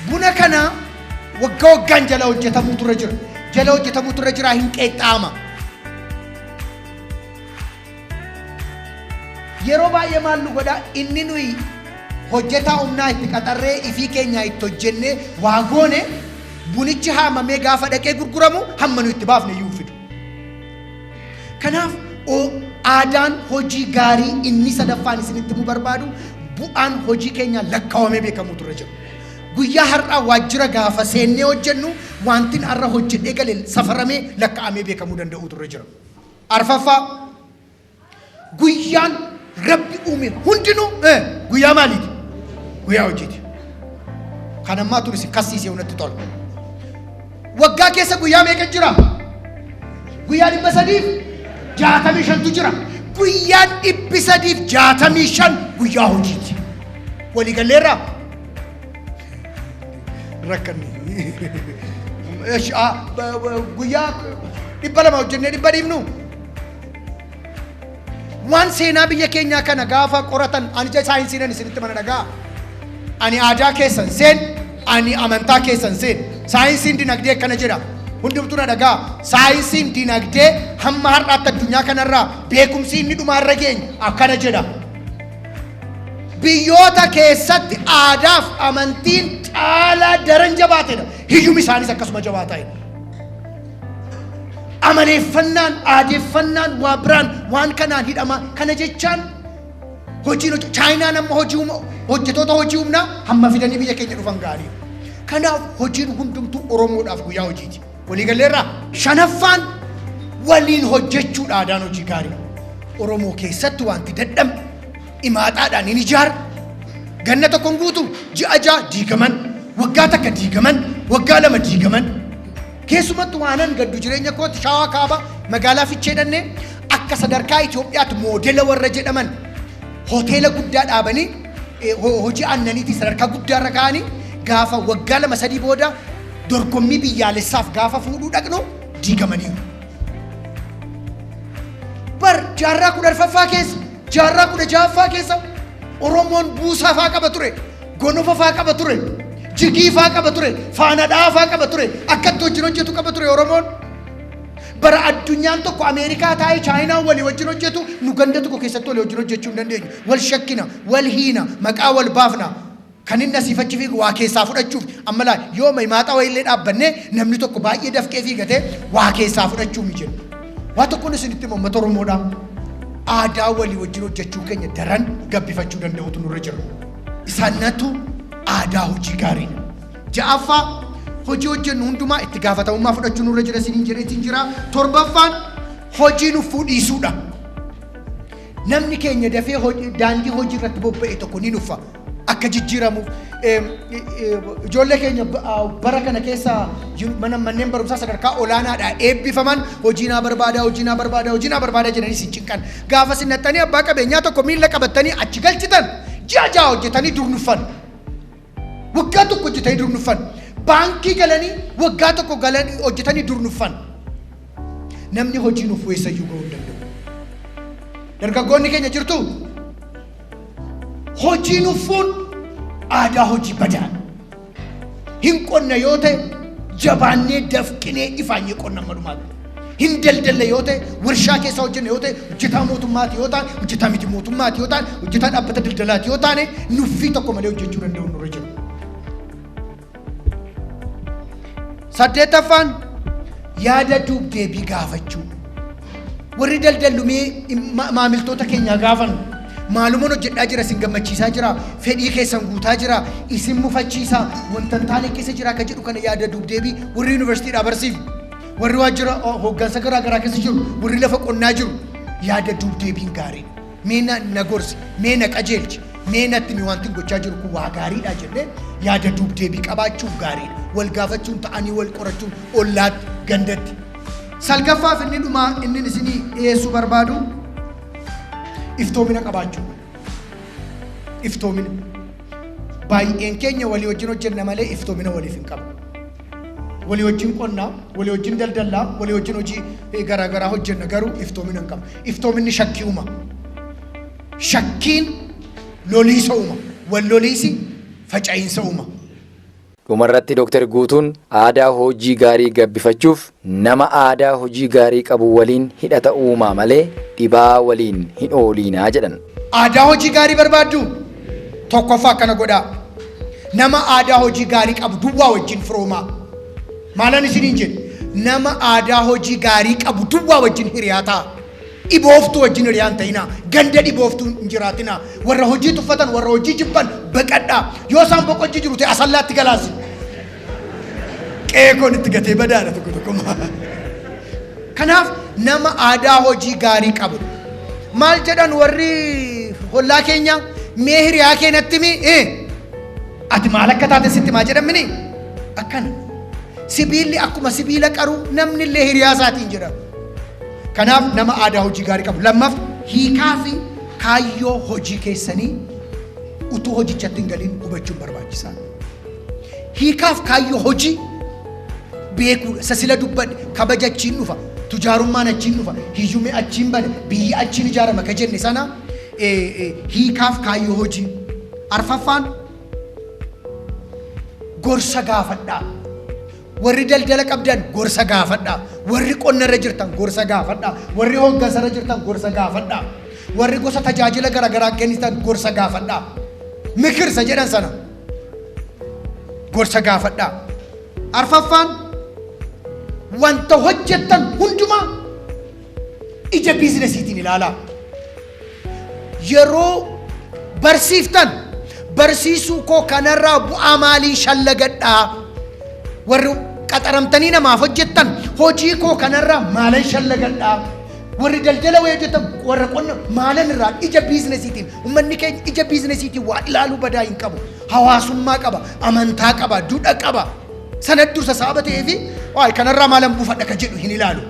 Buna kana waggaa waggaan jala hojjetamuutu irra jira. Jala hojjetamuutu irra jira, hin qeexxaama. Yeroo baay'ee maal nu godha? Inni nuyi hojjetaa humnaa itti qaxarree ifii keenyaa itti hojjennee waa goone, bunichi haamamee gaafa dhaqee gurguramu hamma nu itti baafne iyyuu hin fidu. Kanaaf aadaan hojii gaarii inni sadaffaan isinitti himuu barbaadu, bu'aan hojii keenyaa lakkaawamee beekamuutu irra jira. Guyyaa har'aa waajjira gaafa seennee hojjennu, wantin har'a hojjedhee gale safaramee lakkaa'amee beekamuu danda'uutu irra jira. Arfaffaa, guyyaan Rabbi uume hundinuu guyyaa maaliiti? Guyyaa hojiiti. Kan ammaa tun isin kassiisee natti tola. Waggaa keessa guyyaa meeqa jira? Guyyaa 365tu jira. Guyyaan 365 guyyaa hojiiti. Waliigalleerraa? Rakkanni. Guyyaa 200 hojjennee 100 dhiibnu. Waan seenaa biyya keenyaa kana gaafa qoratan, ani ija saayinsiidhaan isinitti mana dhagaa. Ani aadaa keessan seen, ani amantaa keessan seen. Saayinsiin dinagdee akkana jedha. Hundumtuu na dhagaa. Saayinsiin dinagdee hamma har'aatti addunyaa kanarraa beekumsi inni dhumaarra geenye akkana jedha. Biyyoota keessatti aadaaf amantiin caalaa daran jabaatedha. Hiyyumi isaanis akkasuma jabaataa'edha. Amaleeffannaan, aadeeffannaan waa biraan waan kanaan hidhama. Kana jechaan hojiin Chaayinaan amma hojii hojjetoota hojii humnaa hamma fidanii biyya keenya dhufan gaarii. Kanaaf hojiin hundumtuu Oromoodhaaf guyyaa hojiiti. Waliigalleerraa? Shanaffaan waliin hojjechuudha aadaan hojii gaarii. Oromoo keessatti wanti dadhabne, imaaxaadhaan hin ijaarre. Ganna tokkoon guutuu, ji'a 6 diigaman, waggaa 1 diigaman, waggaa 2 diigaman. Keessumattuu waanan gaddu, jireenya kootti Shawaa Kaabaa magaalaa Fichee dhannee, akka sadarkaa Itoophiyaatti moodela warra jedhaman hoteela guddaa dhaabanii, hojii aannaniitii sadarkaa guddaarra kaa'anii, gaafa waggaa 2 3 booda dorgommii biyyaalessaaf gaafa fuudhuu dhaqnu diigamaniiru. Jaarraa 14ffaa keessa, jaarraa 16ffaa keessa Oromoon buusaa faa qaba ture, gonofa faa qaba ture, jigii faa qaba ture, faana faa qaba ture, akkatti wajjin hojjetu qaba ture Oromoon. Bara addunyaan tokko Ameerikaa taa'ee Chaayinaan walii wajjin hojjetu, nu ganda tokko keessatti walii wajjin hojjechuu hin dandeenyu. Wal shakkina, wal hiina, maqaa wal baafna. Kan inni asiif achi fiigu waa keessaa fudhachuuf. Amma laa, yoo maaxaa wayiillee dhaabbannee namni tokko baay'ee dafqee fiigatee waa keessaa fudhachuu mi jenna. Waa tokkoon isinitti hima, uummata Oromoodhaa. Aadaa walii wajjin hojjechuu keenya daran gabbifachuu danda'utu nurra jira. Isaanatu aadaa hojii gaariidha. Ja'affaa, hojii hojjennu hundumaa itti gaafatamummaa fudhachuu nurra jira isiniin jedheetiin jira. Torbaffaan hojii nuffuu dhiisuudha. Namni keenya dafee daandii hojii irratti bobba'e tokko ni nuffa. Akka jijjiiramuuf ijoollee keenya bara kana keessa mana manneen barumsaa sadarkaa olaanaadhaa eebbifaman hojii naa barbaada, hojii naa barbaada, hojii naa barbaada jedhanii isin cinqan. Gaafa isin naxxanii abbaa qabeenyaa tokko miilla qabattanii achi galchitan, ji'a 6 hojjetanii dur nuffan. Waggaa tokko hojjetanii dur nuffan. Baankii galanii waggaa tokko galanii hojjetanii dur nuffan. Namni hojii nuuf eessayyuu ga'uu hin danda'u. Dargaggoonni keenya jirtu, hojii nuffuun aadaa hojii badaadha. Hin qonna yoo ta'e, jabaannee dafqinee ifaanyee qonna malumaatti. Hin daldalla yoo ta'e, warshaa keessa hojjenna yoo ta'e, hojjetaa mootummaati yoo ta'an, hojjetaa miti mootummaati yoo ta'an, hojjetaa dhaabbata daldalaati yoo taane, nuffii tokko malee hojjechuu danda'u nurra jiru. Saddeettaffaan yaada duub deebii gaafachuu. Warri daldallu mee maamiltoota keenyaa gaafannu. Maalumaan hojjedhaa jira, isin gammachiisaa jira, fedhii keessan guutaa jira, isin mufachiisaa, wanta hin taane keessa jira akka jedhu kana yaada duub deebii warri yuunivarsiitiidhaa barsiifnu. Warri waajjira hooggansa garaa garaa keessa jiru, warri lafa qonnaa jiru, yaada duub deebiin gaariidha. Mee na gorsi, mee na qajeelchi, mee natti mi wanti gochaa jiru kun waa gaariidha jennee yaada duub deebii qabaachuun gaariidha. Wal gaafachuun, ta'anii wal qorachuun, ollaatti, gandatti. Salgaffaaf inni dhumaa inni isinii dhiyeessuu barbaadu iftoomina qabaachuudha. Iftoomina. Baay'een keenya walii wajjin hojjenna malee iftoomina waliif hin qabnu. Walii wajjin qonnaa, walii wajjin daldallaa, walii wajjin hojii garaagaraa hojjenna, garuu iftoomina hin qabnu. Iftoominni shakkii uuma. Shakkiin loliisa uuma. Wal loliisi faca'iinsa uuma. Dhumarratti Dooktar Guutuun aadaa hojii gaarii gabbifachuuf nama aadaa hojii gaarii qabu waliin hidhata uumaa malee dhibaa waliin hin ooliinaa jedhan. Aadaa hojii gaarii barbaaddu? Tokkoffaa akkana godhaa. Nama aadaa hojii gaarii qabu duwwaa wajjin firoomaa. Maalan isiniin jedhe? Nama aadaa hojii gaarii qabu duwwaa wajjin hiriyaa ta'a. Dhibooftuu wajjin hiriyaa hin ta'inaa. Ganda dhibooftuu hin jiraatinaa. Warra hojii tuffatan, warra hojii jibban baqadhaa. Yoo isaan boqojjii jiru ta'e, Asallaatti galaasi. Qe'ee koon itti gatee badaadha tokko tokko. Kanaaf nama aadaa hojii gaarii qabu. Maal jedhan warri hollaa keenya? Mee hiriyaa kee natti mi? Ati maal akka taate sitti maa jedhamini? Akkana. Sibiilli akkuma sibiila qaruu namni illee hiriyaa isaatiin jedhama. Kanaaf nama aadaa hojii gaarii qabu. Lammaff, hiikaa fi kaayyoo hojii keessanii utuu hojichatti hin galiin hubachuun barbaachisaadha. Hiikaaf kaayyoo hojii beekuudha. Isa sila dubbadhe, kabaja achiin dhufa, tujaarummaan achiin dhufa, hiyyumee achiin bada, biyyi achiin ijaarama ka jenne sana, hiikaaf kaayyoo hojii. Arfaffaan gorsa gaafadhaa. Warri daldala qabdan gorsa gaafadhaa. Warri qonnarra jirtan gorsa gaafadhaa. Warri hooggansarra jirtan gorsa gaafadhaa. Warri gosa tajaajila garaagaraa kennitan gorsa gaafadhaa. Mikirsa jedhan sana gorsa gaafadhaa. Arfaffaan wanta hojjettan hundumaa ija biizinesiitiin ilaalaa. Yeroo barsiiftan, barsiisuu koo kanarraa bu'aa maalii shallagadhaa? Warri qaxaramtanii namaaf hojjettan, hojii koo kanarraa maalan shallagadhaa? Warri daldala wayii hojjetan, warra qonna, maalan irraa ija biizinesiitiin? Uummanni keenya ija biizinesiitiin waa ilaaluu badaa hin qabu. Hawaasummaa qaba, amantaa qaba, duudha qaba. Sana dursa sababa ta'eefi waay kanarraa maalan buufadha ka jedhu hin ilaalu.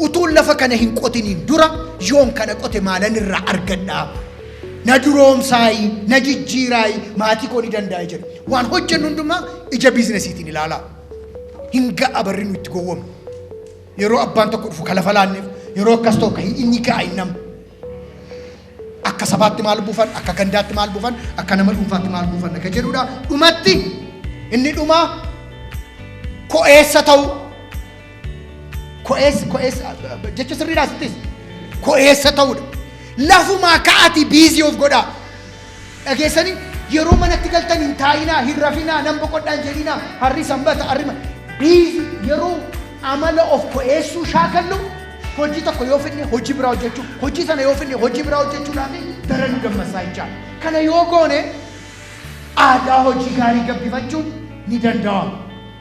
Utuun lafa kana hin qotiniin dura, yoon kana qote maalan irraa argadhaa? Na duroomsaayi, na jijjiiraayi, maatii koo ni danda'a jedhu. Waan hojjennu hundumaa ija biizinesiitiin ilaalaa. Hin ga'a barri nu itti gowwoomnu. Yeroo abbaan tokko dhufu ka lafa laanneef, yeroo akkas ta'u ka inni ga'a hin nama. Akka sabaatti maal buufan, akka gandaatti maal buufan, akka nama dhuunfaatti maal buufan akka jedhudha. Dhumatti inni dhumaa ko'eessa ta'u. Ko'eessa, ko'eessa jecha sirriidhaa sittis ko'eessa ta'uudha. Lafumaa ka'ati busy of godhaa. Dhageessanii, yeroo manatti galtan hin taa'inaa, hin rafinaa, nan boqodhaan jedhinaa, harri sanbata, harri busy. Yeroo amala of ko'eessuu shaakallu, hojii tokko yoo fidne hojii biraa hojjechuu, hojii sana yoo fidne hojii biraa hojjechuudhaaf daranuu gammasaa jechaadha. Kana yoo goone aadaa hojii gaarii gabbifachuun ni danda'ama.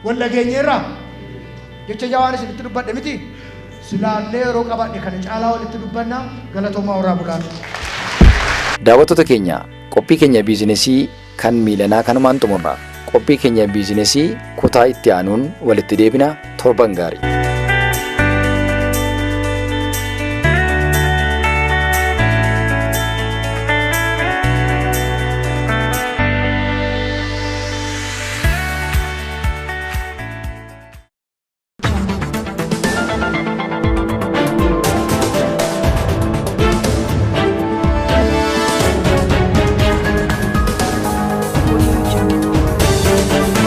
Wallageenyeerraa jecha jawaan isinitti dubbadhe miti. Silaallee yeroo qabadhe kana caalaa walitti dubbannaa. Galatoomaa, horaa bulaa. Daawwattoota keenya, qophii keenya biizinesii kan miilanaa kanumaan xumurra. Qophii keenya biizinesii kutaa itti aanuun walitti deebina. Torban gaarii. Audio Jungle.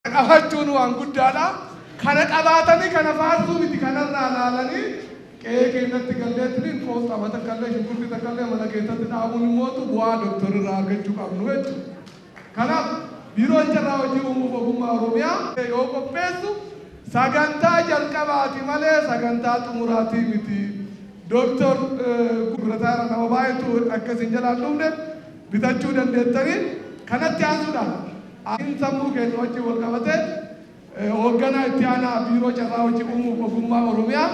Qabachuun waan guddaadha. Kana qabaatanii kana faarsuu miti, kanarraa laalanii qe'ee keenyatti galleetti qoosxama takkallee, shunkurtii takkallee mana keessatti dhaabuun immootu bu'aa dooktorirraa argachuu qabnu jechuudha. Kanaaf Biiroon Carraa Hojii Uumuuf Ogummaa Oromiyaa yoo qopheessu sagantaa jalqabaati malee sagantaa xumuraatii miti. Dooktor gurgurataara nama baay'eetu akkasiin jalaan dhufne bitachuu dandeettanii. Kanatti aansuudhaan sammuu keenya wajjin wal qabatee hoogganaa itti aanaa Biiroo Carraa Hojii Uumuuf Ogummaa Oromiyaa,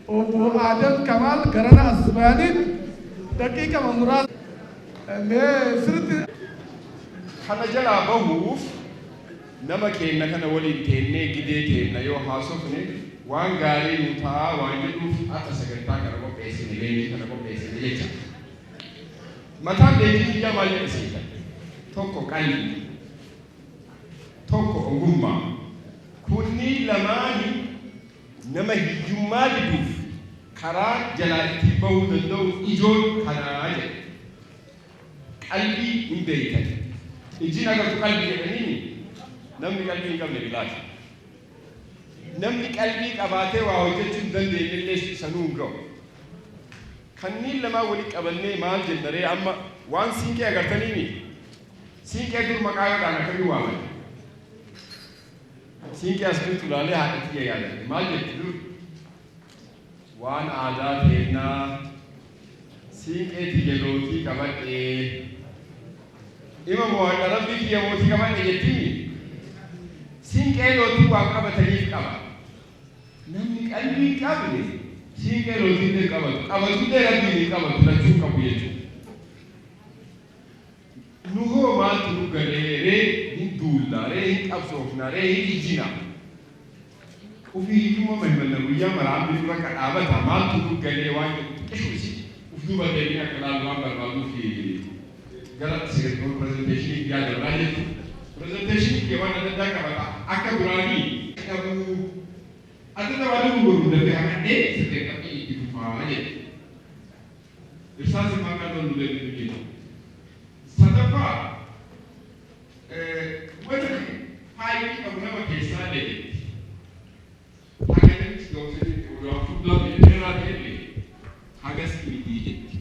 Obbo Adam Kamaal, garana as bayanii daqiiqama muraasa. Mee sirriitti Kana jalaa bahuuf nama keenna kana waliin teennee gidee teenna yoo haasofne waan gaarii nu ta'a waan jedhuuf akka sagantaa kana qopheessine, leenjii kana qopheessine jecha. Mataan leenjii kiyyaa maal jedha seetan? Tokko qalbii, tokko ogummaa. Kunniin lamaani nama hiyyummaa diduuf karaa jalaa ittiin bahuu danda'u ijoon kanaa jedha. Qalbii hin beeytan. Ijjiin agartu qalbii jedhaniini, namni qalbii hin qabne bilaasha. Namni qalbii qabaatee waa hojjechuu hin dandeenye illee sanuu hin ga'u. Kanneen lamaan walitti qabannee maal jennaree? Amma waan siinqee agartaniini, siinqee dur maqaa yoodhaan akkamii waaman? Siinqee as jirtu ilaalee haadha tiyya yaadadhe. Maal jetti dur? Waan aadaa teennaa siinqee tiyya lootii qabadhee ima mo'adha, rabbii kiyya mootii qabadhe jettiini. Siinqee lootii waan qabataniif qaba. Namni qalbii hin qabne siinqee lootii illee qabatu. Qabatullee rabbiin hin qabatu, lachuu qabu jechuudha. Nu hoo maaltu nu galee ree hin duulla ree, hin qabsoofna ree, hin ijjina? Ofii hiyyummaa mahimanna guyyaa mara amni dura kadhaabata. Maaltu nu galee waan jedhu xiqqishuu isi uf duuba deebinee akka laalu waan barbaaduuf gara presentation kiyyaa dabraa jechuudha. Presentation kiyya waan adda addaa qabata. Akka duraanii qabu adda adda waan nu godhu dafee haqadhee sirreeffadhee itti fufaa jedhe. Irsaas maqaa tolu deebitu jedhu. Sadaffaa, wanti faayidii qabu nama keessaa illee jetti. Haga namichi ga'u waan fuuldura dheeraa ta'ellee hagas miti jetti.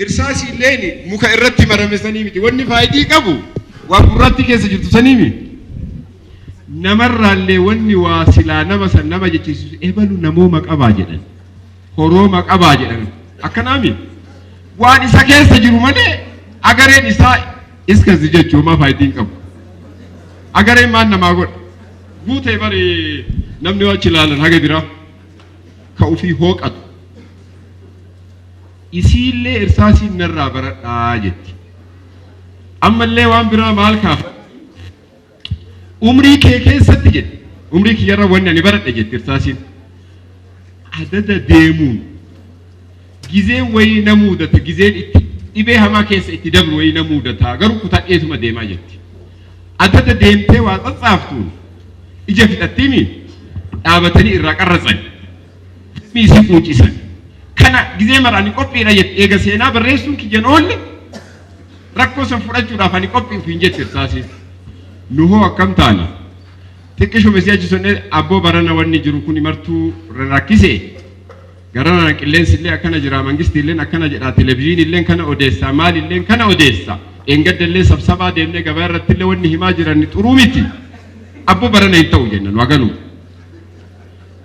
Irsaasii illeen muka irratti marame sanii miti. Wanni faayidii qabu waan gurratti keessa jirtu sanii miti. Namarraallee wanni waa silaa nama san nama jechisiisu ebalu namooma qabaa jedhan. Horooma qabaa jedhan. Akkanaami. Waan isa keessa jiru malee agareen isaa iskasi jechuun maa faayidii hin qabu. Agareen maal namaa godha? Guutee bari namni yoo achi ilaalan haga biraa ka ofii hooqatu. Isiillee irsaasiin narraa baradhaa jetti. Ammallee waan biraa maal kaafa? Umrii kee keessatti jedhe. Umrii kiyyarra wanni ani baradhe jetti irsaasiin. Adada deemuun gizeen wayii na mudata, gizeen itti dhibee hamaa keessa itti dabru wayii na mudata, garuu kutadheetuma deemaa jetti. Adada deemtee waa tsatsaaftuun ija fixattiimi dhaabatanii irraa qarratsan. Miisii quucisan. Kana gizee mara ani qophiidha jetti. Eega seenaa barreessuun kiyyan oolle rakkoo san fudhachuudhaaf ani qophii ofiin jetti irsaasiin. Nu hoo akkam taane? Xiqqishuma isii achi sonnee, abboo barana wanni jiru kun martuu rakkise. Garana qilleensi illee akkana jira, mangistii illee akkana jedha, televizyiinii illee kana odeessa, maal illee kana odeessa. Dheengadda illee sabsabaa deemnee gabaa irratti illee wanni himaa jiran xuruu miti. Abboo barana hin ta'u jenna nu haganuu.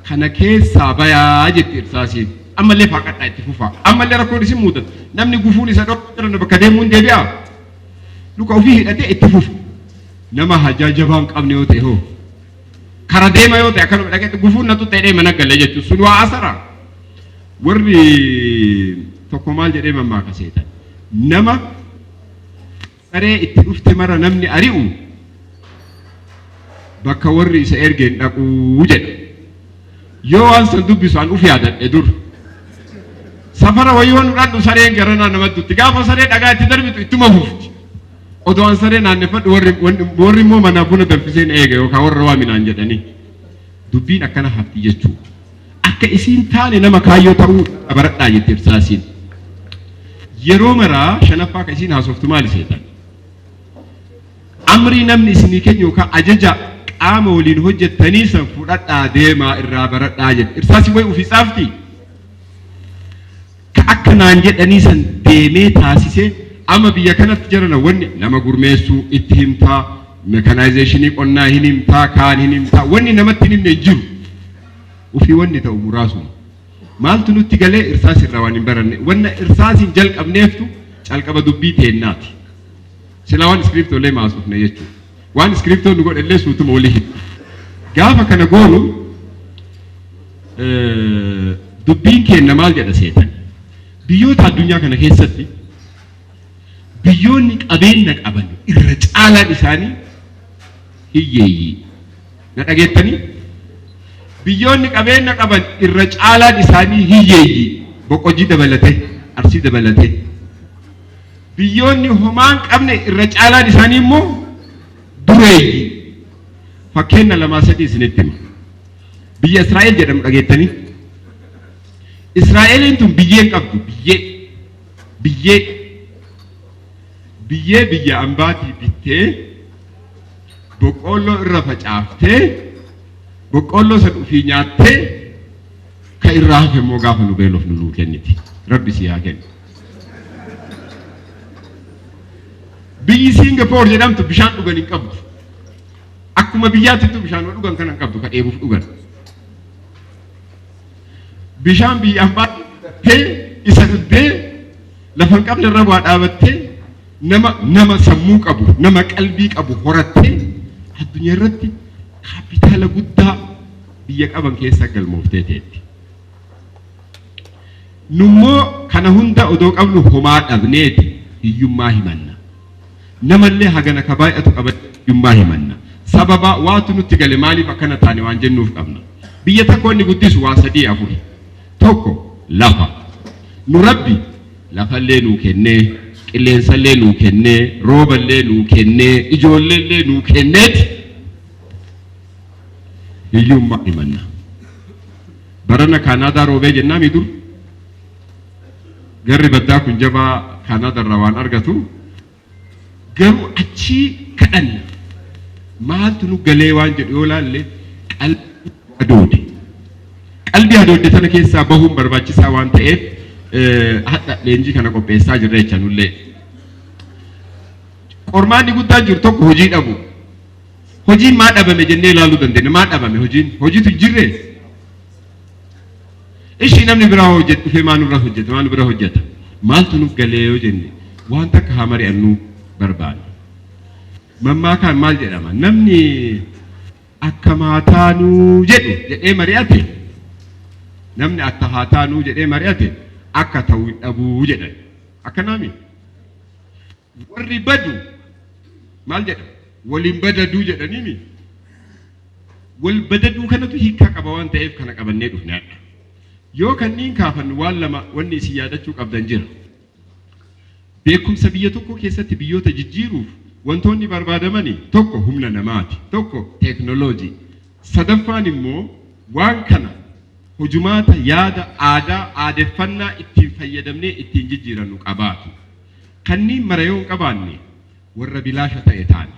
Kana keessaa bayaa jetti irsaasiin. Ammallee faaqadhaa itti fufaa. Ammallee rakkoon isin mudatu. Namni gufuun isa dhokka bakka deemuun deebi'a. Luka ofii hidhatee itti fufa. Nama hajaa jabaa hin qabne yoo ta'e hoo? Kara deema yoo ta'e akkanuma dhaqetti gufuun natu ta'ee mana galee jechuun sun waa asara. Warri tokko maal jedhee mammaaka seetan? Nama saree itti dhufte mara namni ari'u bakka warri isa ergeen dhaquu jedha. Yoo waan san dubbisu an uf yaadadhe dur. Safara wayii waan dhadhu sareen garanaa namatti dutti. Gaafa saree dhagaa itti darbitu ittuma fufti. Odoo an saree naanneffadhu warri immoo manaa buna danfiseen eega yookaan warra waa minaan jedhanii. Dubbiin akkana hafti jechuudha. Akka isiin taane nama kaayyoo ta'uu baradhaa jetti irsaasiin. Yeroo maraa shanaffaa ka isiin haasoftu maali seetan? Amrii namni isinii kennu yookaan ajaja qaama waliin hojjettanii san fudhadhaa deemaa irraa baradhaa jedhe. Irsaasii wayi ofii tsaafti. Ka akka naan jedhanii san deemee taasisee amma biyya kanatti jirana wanni nama gurmeessuu itti himtaa, mechanization qonnaa hin himtaa, kaan hin himtaa, wanni namatti hin himne hin jiru. Ofii wanni ta'u muraasuma. Maaltu nutti galee? Irsaas irraa waan hin baranne. Wanna irsaasiin jalqabneeftu calqaba dubbii teennaati. Silaa waan iskiriptoo illee maasofne jechuudha. Waan iskiriptoo nu godhe illee suutuma walii hidha. Gaafa kana goonu dubbiin keenya maal jedha seetan? Biyyoota addunyaa kana keessatti Biyyoonni qabeenya qaban irra caalaan isaanii hiyyeeyyii. Na dhageettanii? Biyyoonni qabeenya qaban irra caalaan isaanii hiyyeeyyii. Boqqojjii dabalatee, Arsii dabalatee. Biyyoonni homaa hin qabne irra caalaan isaanii immoo dureeyyii. Fakkeenya lamaa sadii isinitti hima. Biyya Israa'el jedhamu dhageettanii? Israa'eliin tun biyyee hin qabdu biyyee. Biyyee. Biyyee biyya ambaatii bittee boqqoolloo irra facaaftee boqqoolloo san ufii nyaattee ka irraa hafe immoo gaafa nu beelofnu nuu kenniti. Rabbi sii haa kennu. Biyyi Siingapoor jedhamtu bishaan dhugan hin qabdu. Akkuma biyyaatittuu bishaanuma dhugan kana hin qabdu ka dheebuuf dhugan. Bishaan biyya ambaa bitattee isa dhuddee lafa hin qabne irra waa dhaabattee nama nama sammuu qabu nama qalbii qabu horattee addunyaa irratti kaapitaala guddaa biyya qaban keessa galmooftee teetti. Nummoo kana hunda odoo qabnu homaa dhabneeti hiyyummaa himanna. Namallee hagana ka baay'atu qabannee hiyyummaa himanna. Sababa waatu nutti gale maaliif akkana taane waan jennuuf qabna. Biyya takka wanni guddisu waa sadii afuri. Tokko lafa. Nu Rabbi lafallee nuu kennee, qilleensallee nuu kennee, rooballee nuu kennee, ijoolleellee nuu kenneeti hiyyummaa himanna. Barana Kaanaadaa roobee jennaami dur. Garri baddaa kun jabaa Kaanaadaa irraa waan argatu. Garuu achii kadhanna. Maaltu nu galee waan jedhu yoo laalle qalbii hadoode. Qalbii hadoodde tana keessaa bahuun barbaachisaa waan ta'eef hadha leenjii kana qopheessaa jirra jecha nullee. Qormaanni guddaan jiru tokko hojii dhabu. Hojiin maa dhabame jennee ilaaluu dandeenya. Maa dhabame hojiin? Hojiitu hin jirree? Ishii namni biraa hojjetu dhufee maa nurra hojjeta? Maa nu bira hojjeta? Maaltu nuuf galee yoo jenne waan takka haa mari'annuu barbaanna. Mammaakaan maal jedhama? Namni akka maa taanuu jedhu jedhee mari'ate namni akka haa taanuu jedhee mari'ate akka ta'u hin dhabuu jedhan. Akkanaami? Warri badu maal jedha? Waliin badaduu jedhaniimi. Wal badaduu kanatu hiikkaa qaba waan ta'eef kana qabannee dhufne har'a. Yoo kanniin kaafannu waan lama wanni isin yaadachuu qabdan jira. Beekumsa biyya tokkoo keessatti biyyoota jijjiiruuf wantoonni barbaadamani tokko humna namaati, tokko teeknooloojii, sadaffaan immoo waan kana hojumaata, yaada, aadaa, aadeffannaa ittiin fayyadamnee ittiin jijjiirannu qabaatu. Kanniin mara yoo hin qabaanne warra bilaasha ta'e taana.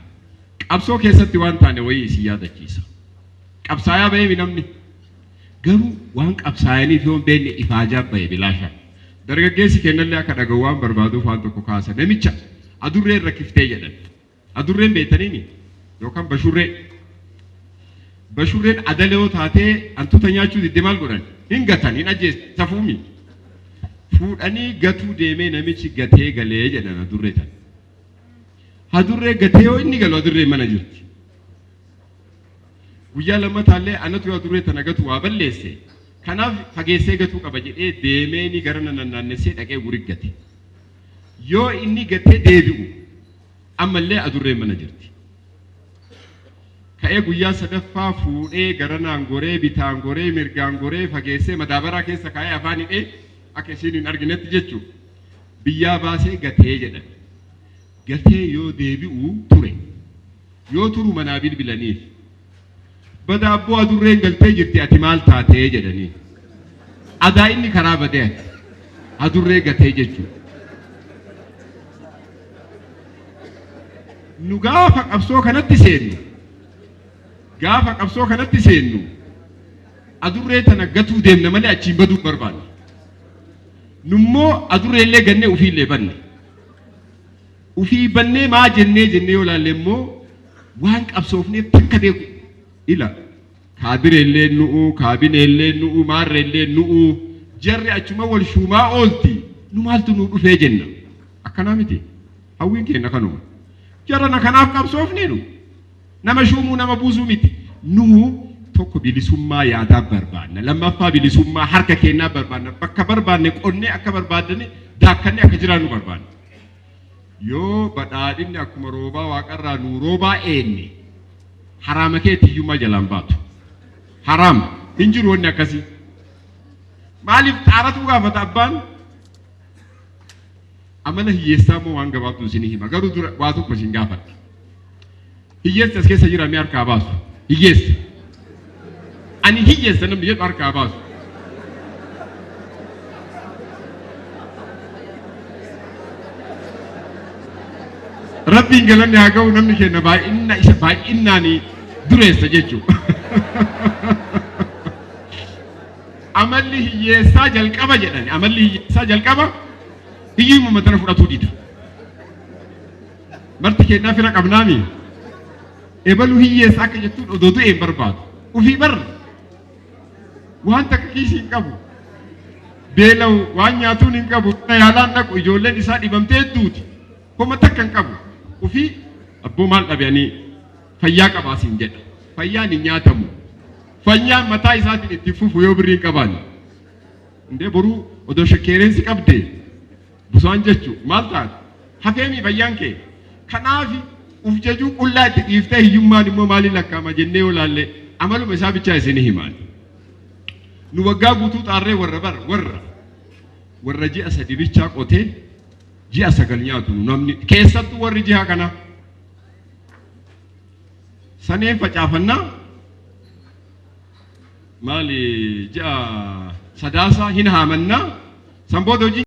Qabsoo keessatti waan taane wayii isin yaadachiisa. Qabsaayaa baheemi namni. Garuu waan qabsaayaniif yoo hin beekne ifaajaa bahe bilaasha. Dargaggeessi keennallee akka dhagahu waan barbaaduuf waan tokko kaasa. Namicha adurreen rakkiftee jedhan. Adurreen beektaniimi? Yookaan bashurree. Bashurreen adala yoo taatee hantuuta nyaachuu didde maal godhan? Hin gatan, hin ajjeesan, safuumi. Fuudhanii gatuu deemee namichi gatee galee jedhan adurree tana. Adurree gatee yoo inni galu adurreen mana jirti. Guyyaa lammataallee anatu yoo adurree tana gatu waa balleesse kanaaf fageessee gatuu qaba jedhee deemeeni gara nannaannessee dhaqee guriggate. Yoo inni gatee deebi'u ammallee adurreen mana jirti. Ka'ee guyyaa sadaffaa fuudhee garanaan goree bitaan goree mirgaan goree fageessee madaabaraa keessa kaa'ee afaan hidhee akka isiin hin arginetti jechuudha. Biyyaa baasee gatee jedhan. Gatee yoo deebi'u ture. Yoo turu manaa bilbilaniif. Bada abboo adurreen galtee jirti ati maal taatee jedhaniin. Adaa inni karaa badee ati. Adurree gatee jechuudha. Nu gaafa qabsoo kanatti seennu gaafa qabsoo kanatti seennu adurree tana gatuu deemna malee achiin baduu hin barbaannu. Nummoo adurreellee gannee ufiillee banne. Ufii bannee maa jennee jennee yoo laalle immoo waan qabsoofneef takka beeku ila kaadireellee nu'u kaabineellee nu'u maarreellee nu'u jarri achuma wal shuumaa oolti nu maaltu nuu dhufee jenna. Akkanaa miti. Hawwiin keenna kanuma. Jarana kanaaf qabsoofnee nu. Nama shuumuu nama buusuu miti. Nu tokko bilisummaa yaadaa barbaanna. Lammaffaa bilisummaa harka keennaa barbaanna. Bakka barbaanne qonnee akka barbaadne daakkannee akka jiraannu barbaanna. Yoo badhaadhinni akkuma roobaa waaqarraa nuu roobaa eenne haraama keetti hiyyummaa jalaan baatu. Haraam hin jiru wanni akkasii. Maaliif xaaratu gaafata abbaan? Amala hiyyeessaa immoo waan gabaabduu isinii hima. Garuu dura waa tokko isin gaafadha. Hiyyeessi as keessa jira mee harkaa baasu. Hiyyeessa. Ani hiyyeessa namni jedhu harkaa baasu. Rabbiin galanni haa ga'u, namni keenya baay'inna isa baay'innaan dureessa jechuudha. Amalli hiyyeessaa jalqaba jedhani. Amalli hiyyeessaa jalqaba hiyyummaa tana fudhatuu dida. Marti keenyaa fira qabnaami. Ebalu hiyyeessa akka jettuun odoo du'e hin barbaadu. Ufii bar waan takka kiisii hin qabu. Beela'u waan nyaatuun hin qabu. Mana yaalaan dhaqu, ijoolleen isaa dhibamtee hedduuti. Homa takka hin qabu. Ufii abboo maal dhabe, ani fayyaa qabaa siin jedha. Fayyaan hin nyaatamu. Fayyaan mataa isaatiin itti fufu yoo birrii hin qabaanne. Indee boruu odoo shakkeereensi qabde busaan jechu maal taate? Hafeemii fayyaan kee. Kanaaf uf jajuu qullaa itti dhiiftee hiyyummaan immoo maaliin lakkaa'ama jennee yoo laalle amaluma isaa bichaa isinii himaan. Nu waggaa guutuu xaarree warra bar warra ji'a 3 bichaa qotee ji'a 9 nyaatu nu namni keessattuu warri ji'a kana. Saneen facaafannaa maali, ji'a Sadaasaa hin haamannaa, san booda hojii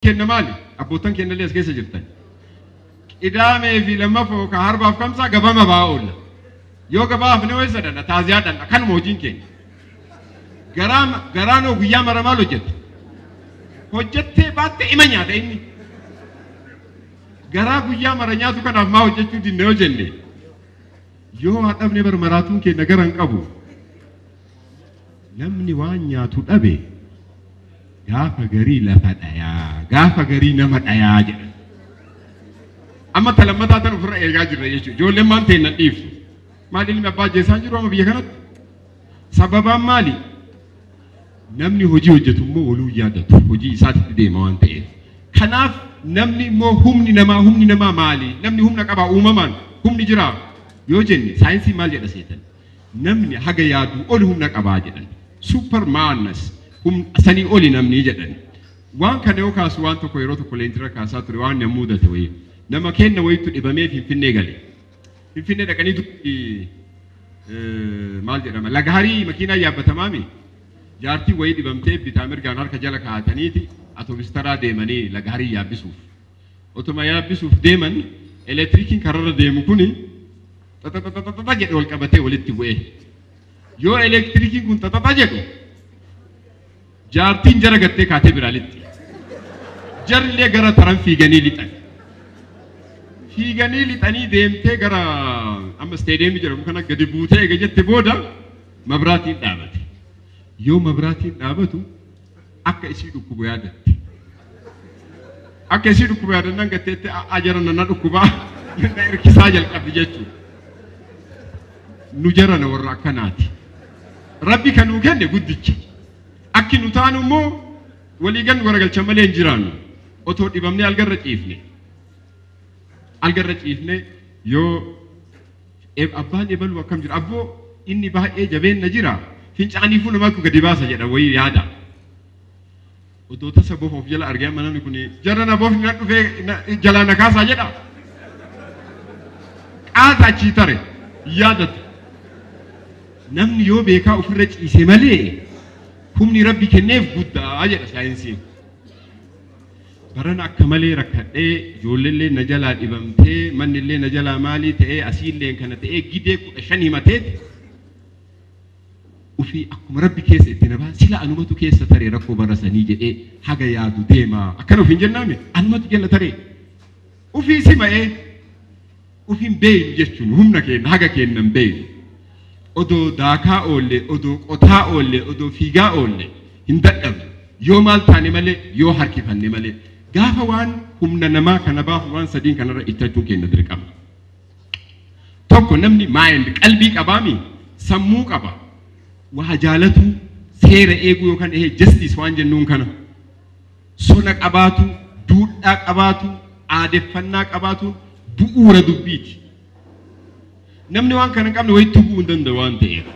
kenna maali? Abbootan kennallee as keessa jirtan. Qidaamee fi lammaffaa yookaan harbaaf kamsaa gabama ba'aa oolla. Yoo gabaa hafne weessa dhanna, taaziyaa dhanna, kanuma hojiin keenya. Garaa garaanoo guyyaa mara maal hojjetta? Hojjettee baattee ima nyaata inni. Garaa guyyaa mara nyaatu kanaaf maa hojjechuu dinne yoo jenne, yoo waa dhabne bar maraatuun keenya gara hin qabu. Namni waan nyaatu dhabe gaafa garii lafa dhayaa, gaafa garii nama dhayaa jedhan. Amma talammataa tan ofirra eegaa jirra jechuudha. Ijoolleen maan teennan dhiiftu. Maal ilmi abbaa ajjeesaa jiru amma biyya kanatti? Sababaan maali? Namni hojii hojjetu immoo waluu yaadatu. Hojii isaatitti deema waan ta'eef. Kanaaf namni immoo humni namaa maali? Namni humna qabaa uumamaan, humni jiraa yoo jenne, saayinsii maal jedha seetan? Namni haga yaaduu oli humna qabaa jedhan. Supermanas, humna sanii oli namni jedhan. Waan kana yoo kaasu, waan tokko yeroo tokko leenjirra kaasaa ture, waan nama mudate wayii. Nama kenna wayitu dhibamee Finfinnee gale. Finfinnee dhaqanii dubbii maal jedhama, laga harii makiinaa yaabbatamaami. Jaartii wayii dhibamtee bitaa mirgaan harka jala kaa'ataniiti atoobis taraa deemanii laga harii yaabbisuuf. Otuma yaabbisuuf deeman elektirikiin kararra deemu kuni xaxaxaxaxa jedhe wal qabatee walitti bu'ee. Yoo elektirikiin kun xaxaxa jedhu jaartiin jara gattee kaatee biraa lixxi. Jarrillee gara taran fiiganii lixan. Fiiganii lixanii deemtee gara amma isteediyeemii jedhamu kana gadi buutee eega jette booda mabraatiin dhaabate. Yoo mabraatiin dhaabatu akka isii dhukkubu yaadatte. Akka isii dhukkubu yaadannaan gatteetti jara nana dhukkubaa na hirkisaa jalqabdi jechuudha. Nu jarana warra akkanaati. Rabbi kan nuu kenne guddicha. Akki nu taanu immoo walii gan garagalcha malee hin jiraannu. Otoo dhibamnee algarra ciifne. Algarra ciifne yoo abbaan ebaluu akkam jira, abboo inni baay'ee jabeenna jira, fincaaniifuu nama akka gadi baasa jedha wayii yaada. Odoo tasa bofa of jala argee amma namni kun jara na bofni na dhufee jalaa na kaasaa jedha. Qaata achii tare yaadatu. Namni yoo beekaa ofirra ciise malee humni Rabbi kenneef guddaa jedha saayinsiin. Barana akka malee rakkadhee, ijoolleellee na jalaa dhibamtee, mannillee na jalaa maalii ta'ee, asiillee kana ta'ee, gidee 15 himateeti ufii akkuma Rabbi keessa itti na ba'a, sila anumatu keessa taree rakkoo bara sanii jedhee haga yaadu deema. Akkana ofiin jennaami, anumatu jala taree ufii sima'ee ufiin beeynu jechuun humna keenya haga kennan beeynu. Odoo daakaa oolle, odoo qotaa oolle, odoo fiigaa oolle hin dadhabnu. Yoo maal taane malee, yoo harkifanne malee. Gaafa waan humna namaa kana baafu waan sadiin kanarra ittachuun keenya dirqama. Tokko, namni mind, qalbii qabaami, sammuu qaba. Waa jaalatu, seera eeguu yookaan justice waan jennuun kana. Sona qabaatu, duudhaa qabaatu, aadeffannaa qabaatu bu'uura dubbiiti. Namni waan kana hin qabne wayitti bu'uu hin danda'u waan ta'eef.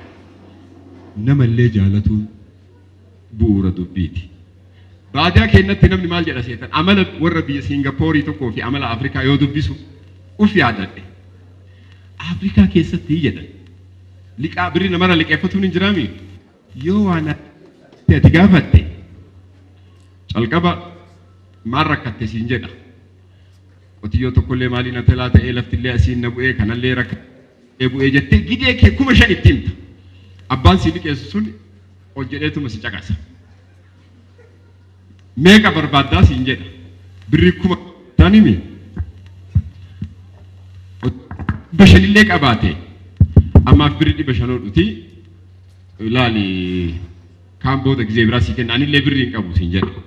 Namallee jaalatuun bu'uura dubbiiti. Baadiyaa keenyatti namni maal jedha seetan, amala warra biyya Siingapoorii tokkoo fi amala Afrikaa yoo dubbisu uf yaadadhe. Afrikaa keessatti jedhan liqaa birri namarra liqeeffatuun hin jiraami. Yoo waan ati gaafatte calqaba maal rakkatte siin jedha. Qotiyyoo tokkollee maaliin atelaa ta'ee, laftillee asiin na bu'ee, kanallee rakkatee bu'ee jettee gidee kee 5000 itti himta. Abbaan si liqeessu sun ol jedheetuma si caqasa. Meeqa barbaaddaa siin jedha. Birrii 10,000 himi. 500llee qabaate ammaaf birrii 500 dhuti ilaali, kaan booda gizee biraa sii kenna, anillee birrii hin qabu siin jedha.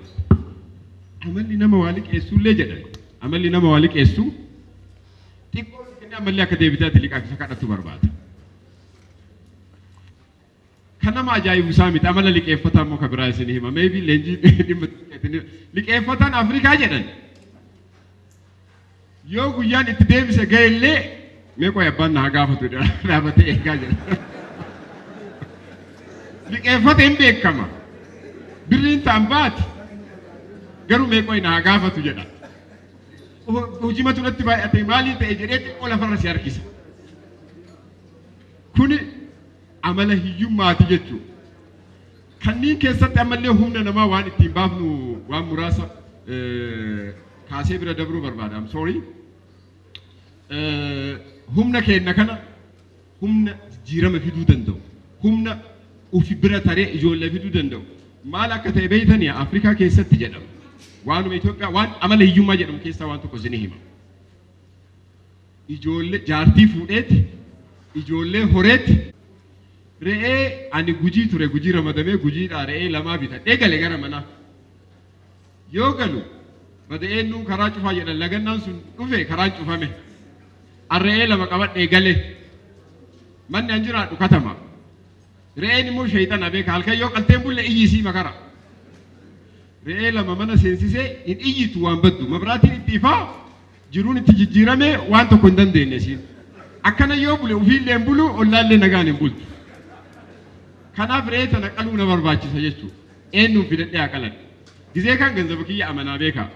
Amalli nama waa liqeessuullee jedhan. Amalli nama waa liqeessu xiqqoo kennee ammallee akka deebitee ati liqaaf isa kadhattu barbaada. Kan nama ajaa'ibu isaa miti, amala liqeeffataa immoo kan biraa isin hima. Maybe leenjii dhimma liqeeffataan Afrikaa jedhan. Yoo guyyaan itti deebise ga'ellee, mee qoy abbaan na haa gaafatu dhaabatee eegaa jira. Liqeeffate hin beekama. Birriin ta'an baati. Garuu mee qoy na haa gaafatu jedha. Hojimatu natti baay'ate, maalii ta'e jedhee xiqqoo lafarra si harkisa. Kuni amala hiyyummaati jechuudha. Kanneen keessatti ammallee humna namaa waan ittiin baafnu waan muraasa kaasee bira dabruu barbaada. I'm sorry. Humna keenya kana humna jijjiirama fiduu danda'u. Humna ufi bira taree ijoollee fiduu danda'u. Maal akka ta'e beektanii, Afrikaa keessatti jedhama. Waanuma Itoophiyaa waan amala hiyyummaa jedhamu keessaa waan tokko isinii hima. Ijoollee jaartii fuudheeti, ijoollee horeeti, re'ee ani Gujii ture, Gujii ramadamee, Gujiidhaa re'ee lamaa bitadhee gale gara manaa. Yoo galu bada'een nuun karaa cufaa jedhan, lagannaan sun dhufe, karaan cufame. An re'ee lama qabadhee gale. Manni an jiraadhu katama. Re'een immoo sheeyxana beeka, halkan yoo qalteen bulle iyyisii makara. Re'ee lama mana seensisee, hin iyyitu waan baddu. Mabraatiin itti ifaa jiruun itti jijjiirame, waan tokko hin dandeenye siin. Akkana yoo bule ofiillee hin bulu, ollaallee nagaan hin bultu. Kanaaf re'ee tana qaluu na barbaachisa jechuudha. Eenyuun fidadhee haa qaladhu? Gizee kan ganzaba kiyya amanaa beekaa.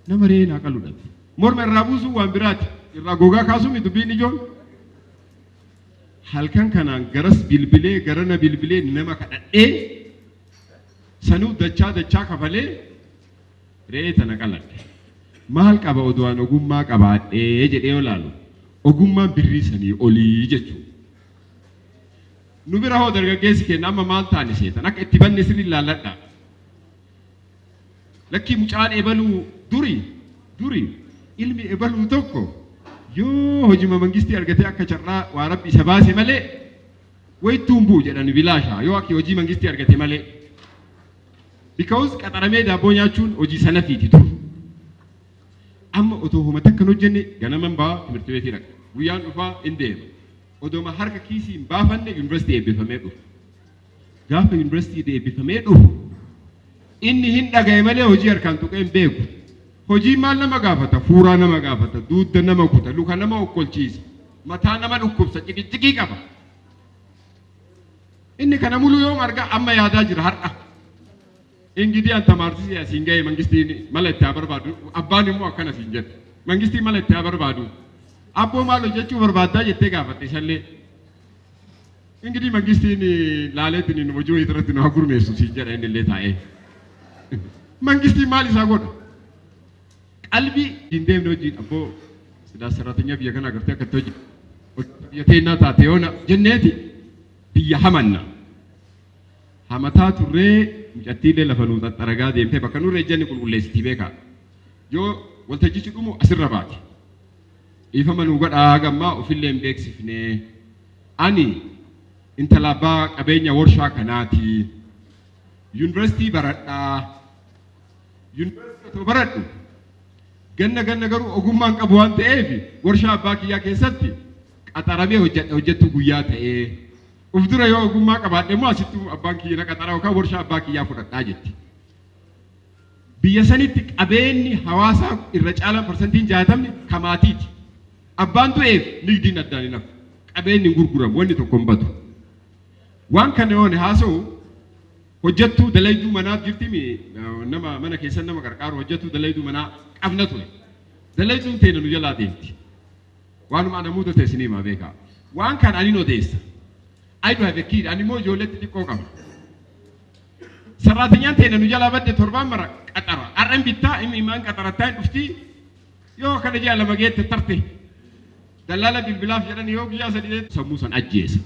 Nama re'ee naa qalu dhabe. Morma irraa buusuun waan biraati. Irraa gogaa kaasuu miti dubbiin ijoon. Halkan kanaan garas bilbilee, garana bilbilee, nama kadhadhee, sanuu dachaa dachaa kafalee re'ee tana qaladhe. Maal qaba odoo an ogummaa qabaadhee jedhee yoo laalu, ogummaan birrii sanii olii jechuudha. Nu bira hoo dargaggeessi keenya amma maal taane seetan? Akka itti banne sirrii ilaalladha. Lakkii, mucaan ebaluu duri duri ilmi ebaluu tokko yoo hojima mangistii argatee akka carraa waa Rabbi isa baase malee wayittuu hin bu'u jedhan bilaasha, yoo akka hojii mangistii argate malee. Because qaxaramee daabboo nyaachuun hojii sanafiiti dur. Amma otoo homa takka hin hojjenne ganaman ba'aa, timirti beetii dhaqa. Guyyaan dhufaa hin deema. Odoma harka kiisii hin baafanne yuunivarsiitii eebbifamee dhufu. Gaafa yuunivarsiitii eebbifamee dhufu inni hin dhagaye malee hojii harkaan tuqee hin beeku. Hojiin maal nama gaafata? Fuuraa nama gaafata, duudda nama kuta, luka nama okkolchiisa, mataa nama dhukkubsa, ciqicciqii qaba. Inni kana muluu yoom argaa? Amma yaadaa jira har'a. Ingidii an tamaarsisee asiin ga'e, mangistiin mala itti haa barbaadu. Abbaan immoo akkana siin jedha. Mangistiin mala itti haa barbaadu. Abboo, maal hojjechuu barbaaddaa jettee gaafatte isallee. Ingidii mangistiin laaleetiin hojii wayii irratti nu haa gurmeessu siin jedha inni illee taa'ee. Mangistiin maal isaa godha? Qalbii hin deemne hojiin abboo silaa saraatinyaa biyya kana agartee akka itti hojii biyya teennaa taate yoona jenneeti biyya hamanna. Hamataa turree mucattiillee lafa nuu xaxxaragaa deemtee bakka nurra ejjanni qulqulleessitii beekaa. Yoo waltajjichi dhumu asirra baati. Dhiifama nuu godhaa, gammaa ofillee hin beeksifne. Ani intala abbaa qabeenya warshaa kanaati. Yuunivarsiitii baradhaa. Yuunivarsiitii otoo baradhu ganna ganna garuu ogummaan qabu waan ta'eef warshaa abbaa kiyyaa keessatti qaxaramee hojjedha, hojjettuu guyyaa ta'ee. Uf dura yoo ogummaa qabaadhe immoo asitti abbaan kiyya na qaxara yookaan warshaa abbaa kiyyaa fudhadhaa jetti. Biyya sanitti qabeenyi hawaasaa irra caalaan, 60% ka maatiiti. Abbaan du'eef nigdiin addaan hin hafu. Qabeenyi hin gurguramu, wanni tokko hin badu. Waan kana yoon haasa'u, hojjettuu dalayduu manaa jirti, nama mana keessan nama qarqaaru, hojjettuu dalayduu manaa qabna ture. Dalayduun teena nu jalaa deemti. Waanuma ana mudate isinii himaa beekaa. Waan kana anin odeessa. I do have a kid. Ani immoo ijoollee xixiqqoo qaba. Sarraatinyaan teena nu jalaa badde, torbaan mara qaxara. Har'an bittaa inni imaan qaxarattaa hin dhufti. Yoo kana ji'a 2 geette tarte. Dallaala bilbilaaf jedhan, yoo guyyaa 3 sammuu san ajjeesa.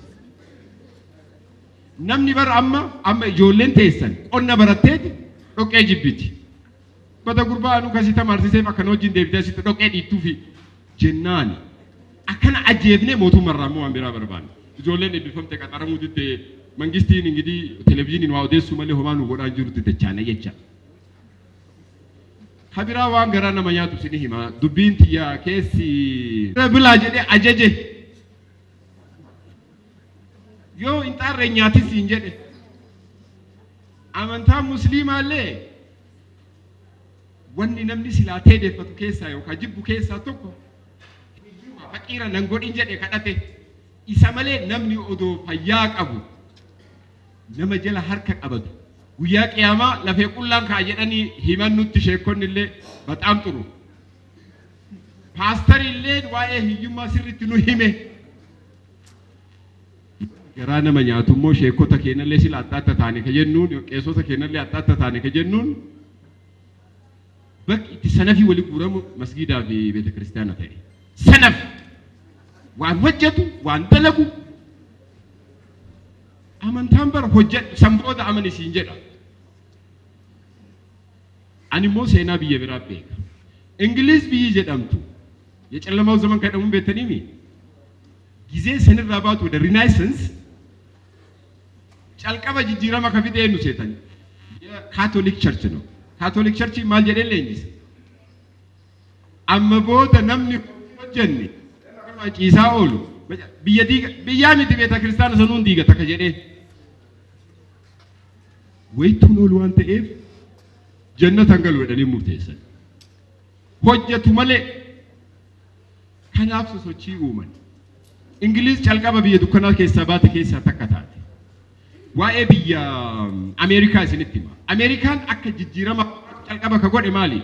Namni bara amma amma ijoolleen teessan qonna baratteeti dhoqqee jibbiti. Bada gurbaa, anuu kasii tamaarsiseef akkana wajjin deebitee asitti dhoqqee dhiittuufi jennaani. Akkana ajjeefnee mootummaarraa immoo waan biraa barbaanna. Ijoolleen eebbifamte qaxaramuu didde, mangistiin ingidii televizyiiniin waa odeessuu malee homaa nu godhaan jirutti dachaana jecha. Kabiraa waan garaa nama nyaatu sini hima, dubbiin tiyya keessi. Bilaa jedhee ajaje. Yoo hin xaarre nyaatis siin jedhe. Amantaan musliimaallee wanni namni silaa teedeeffatu keessaa yookaan jibbu keessaa tokko hiyyuma, faqiira nan godhin jedhe kadhate. Isa malee namni odoo fayyaa qabu nama jala harka qabatu guyyaa qiyaamaa lafee qullaan ka'a jedhanii himan nutti sheekonni illee baxaam xuru. Paastari illee waa'ee hiyyummaa sirriitti nu hime. Garaa nama nyaatu immoo sheekota keenyallee sila adda adda taane ka jennuun, qeessota keenyallee adda adda taane ka jennuun, bakki itti sanafii wali guuramu masgiidaa fi beeta kiristaana ta'e. Sanaf waan hojjetu waan dalagu amantaan bara hojjedhu san booda amani siin jedha. Ani immoo seenaa biyya biraa beeka. Ingiliz biyyi jedhamtu የጨለማው ዘመን ከደሙን beektaniimi gizee sanirraa baatu ወደ Renaissance calqaba jijjiirama ka fide eenyu seetan? Catholic Church ነው። Catholic Church maal jedhee leenjise? Amma booda namni hojjenne ciisaa oolu biyya diiga, biyyaa miti, beeta kiristaana sanuun diiga takka jedhee wayituun oolu waan ta'eef jannatan galu jedhanii murteessan. Hojjetu malee kanaaf sosochii uuman. Ingiliz calqaba biyya dukkanaa keessaa baate keessaa takka taate. Waa'ee biyya Ameerikaa isinitti hima. Ameerikaan akka jijjiirama calqaba ka godhe maali?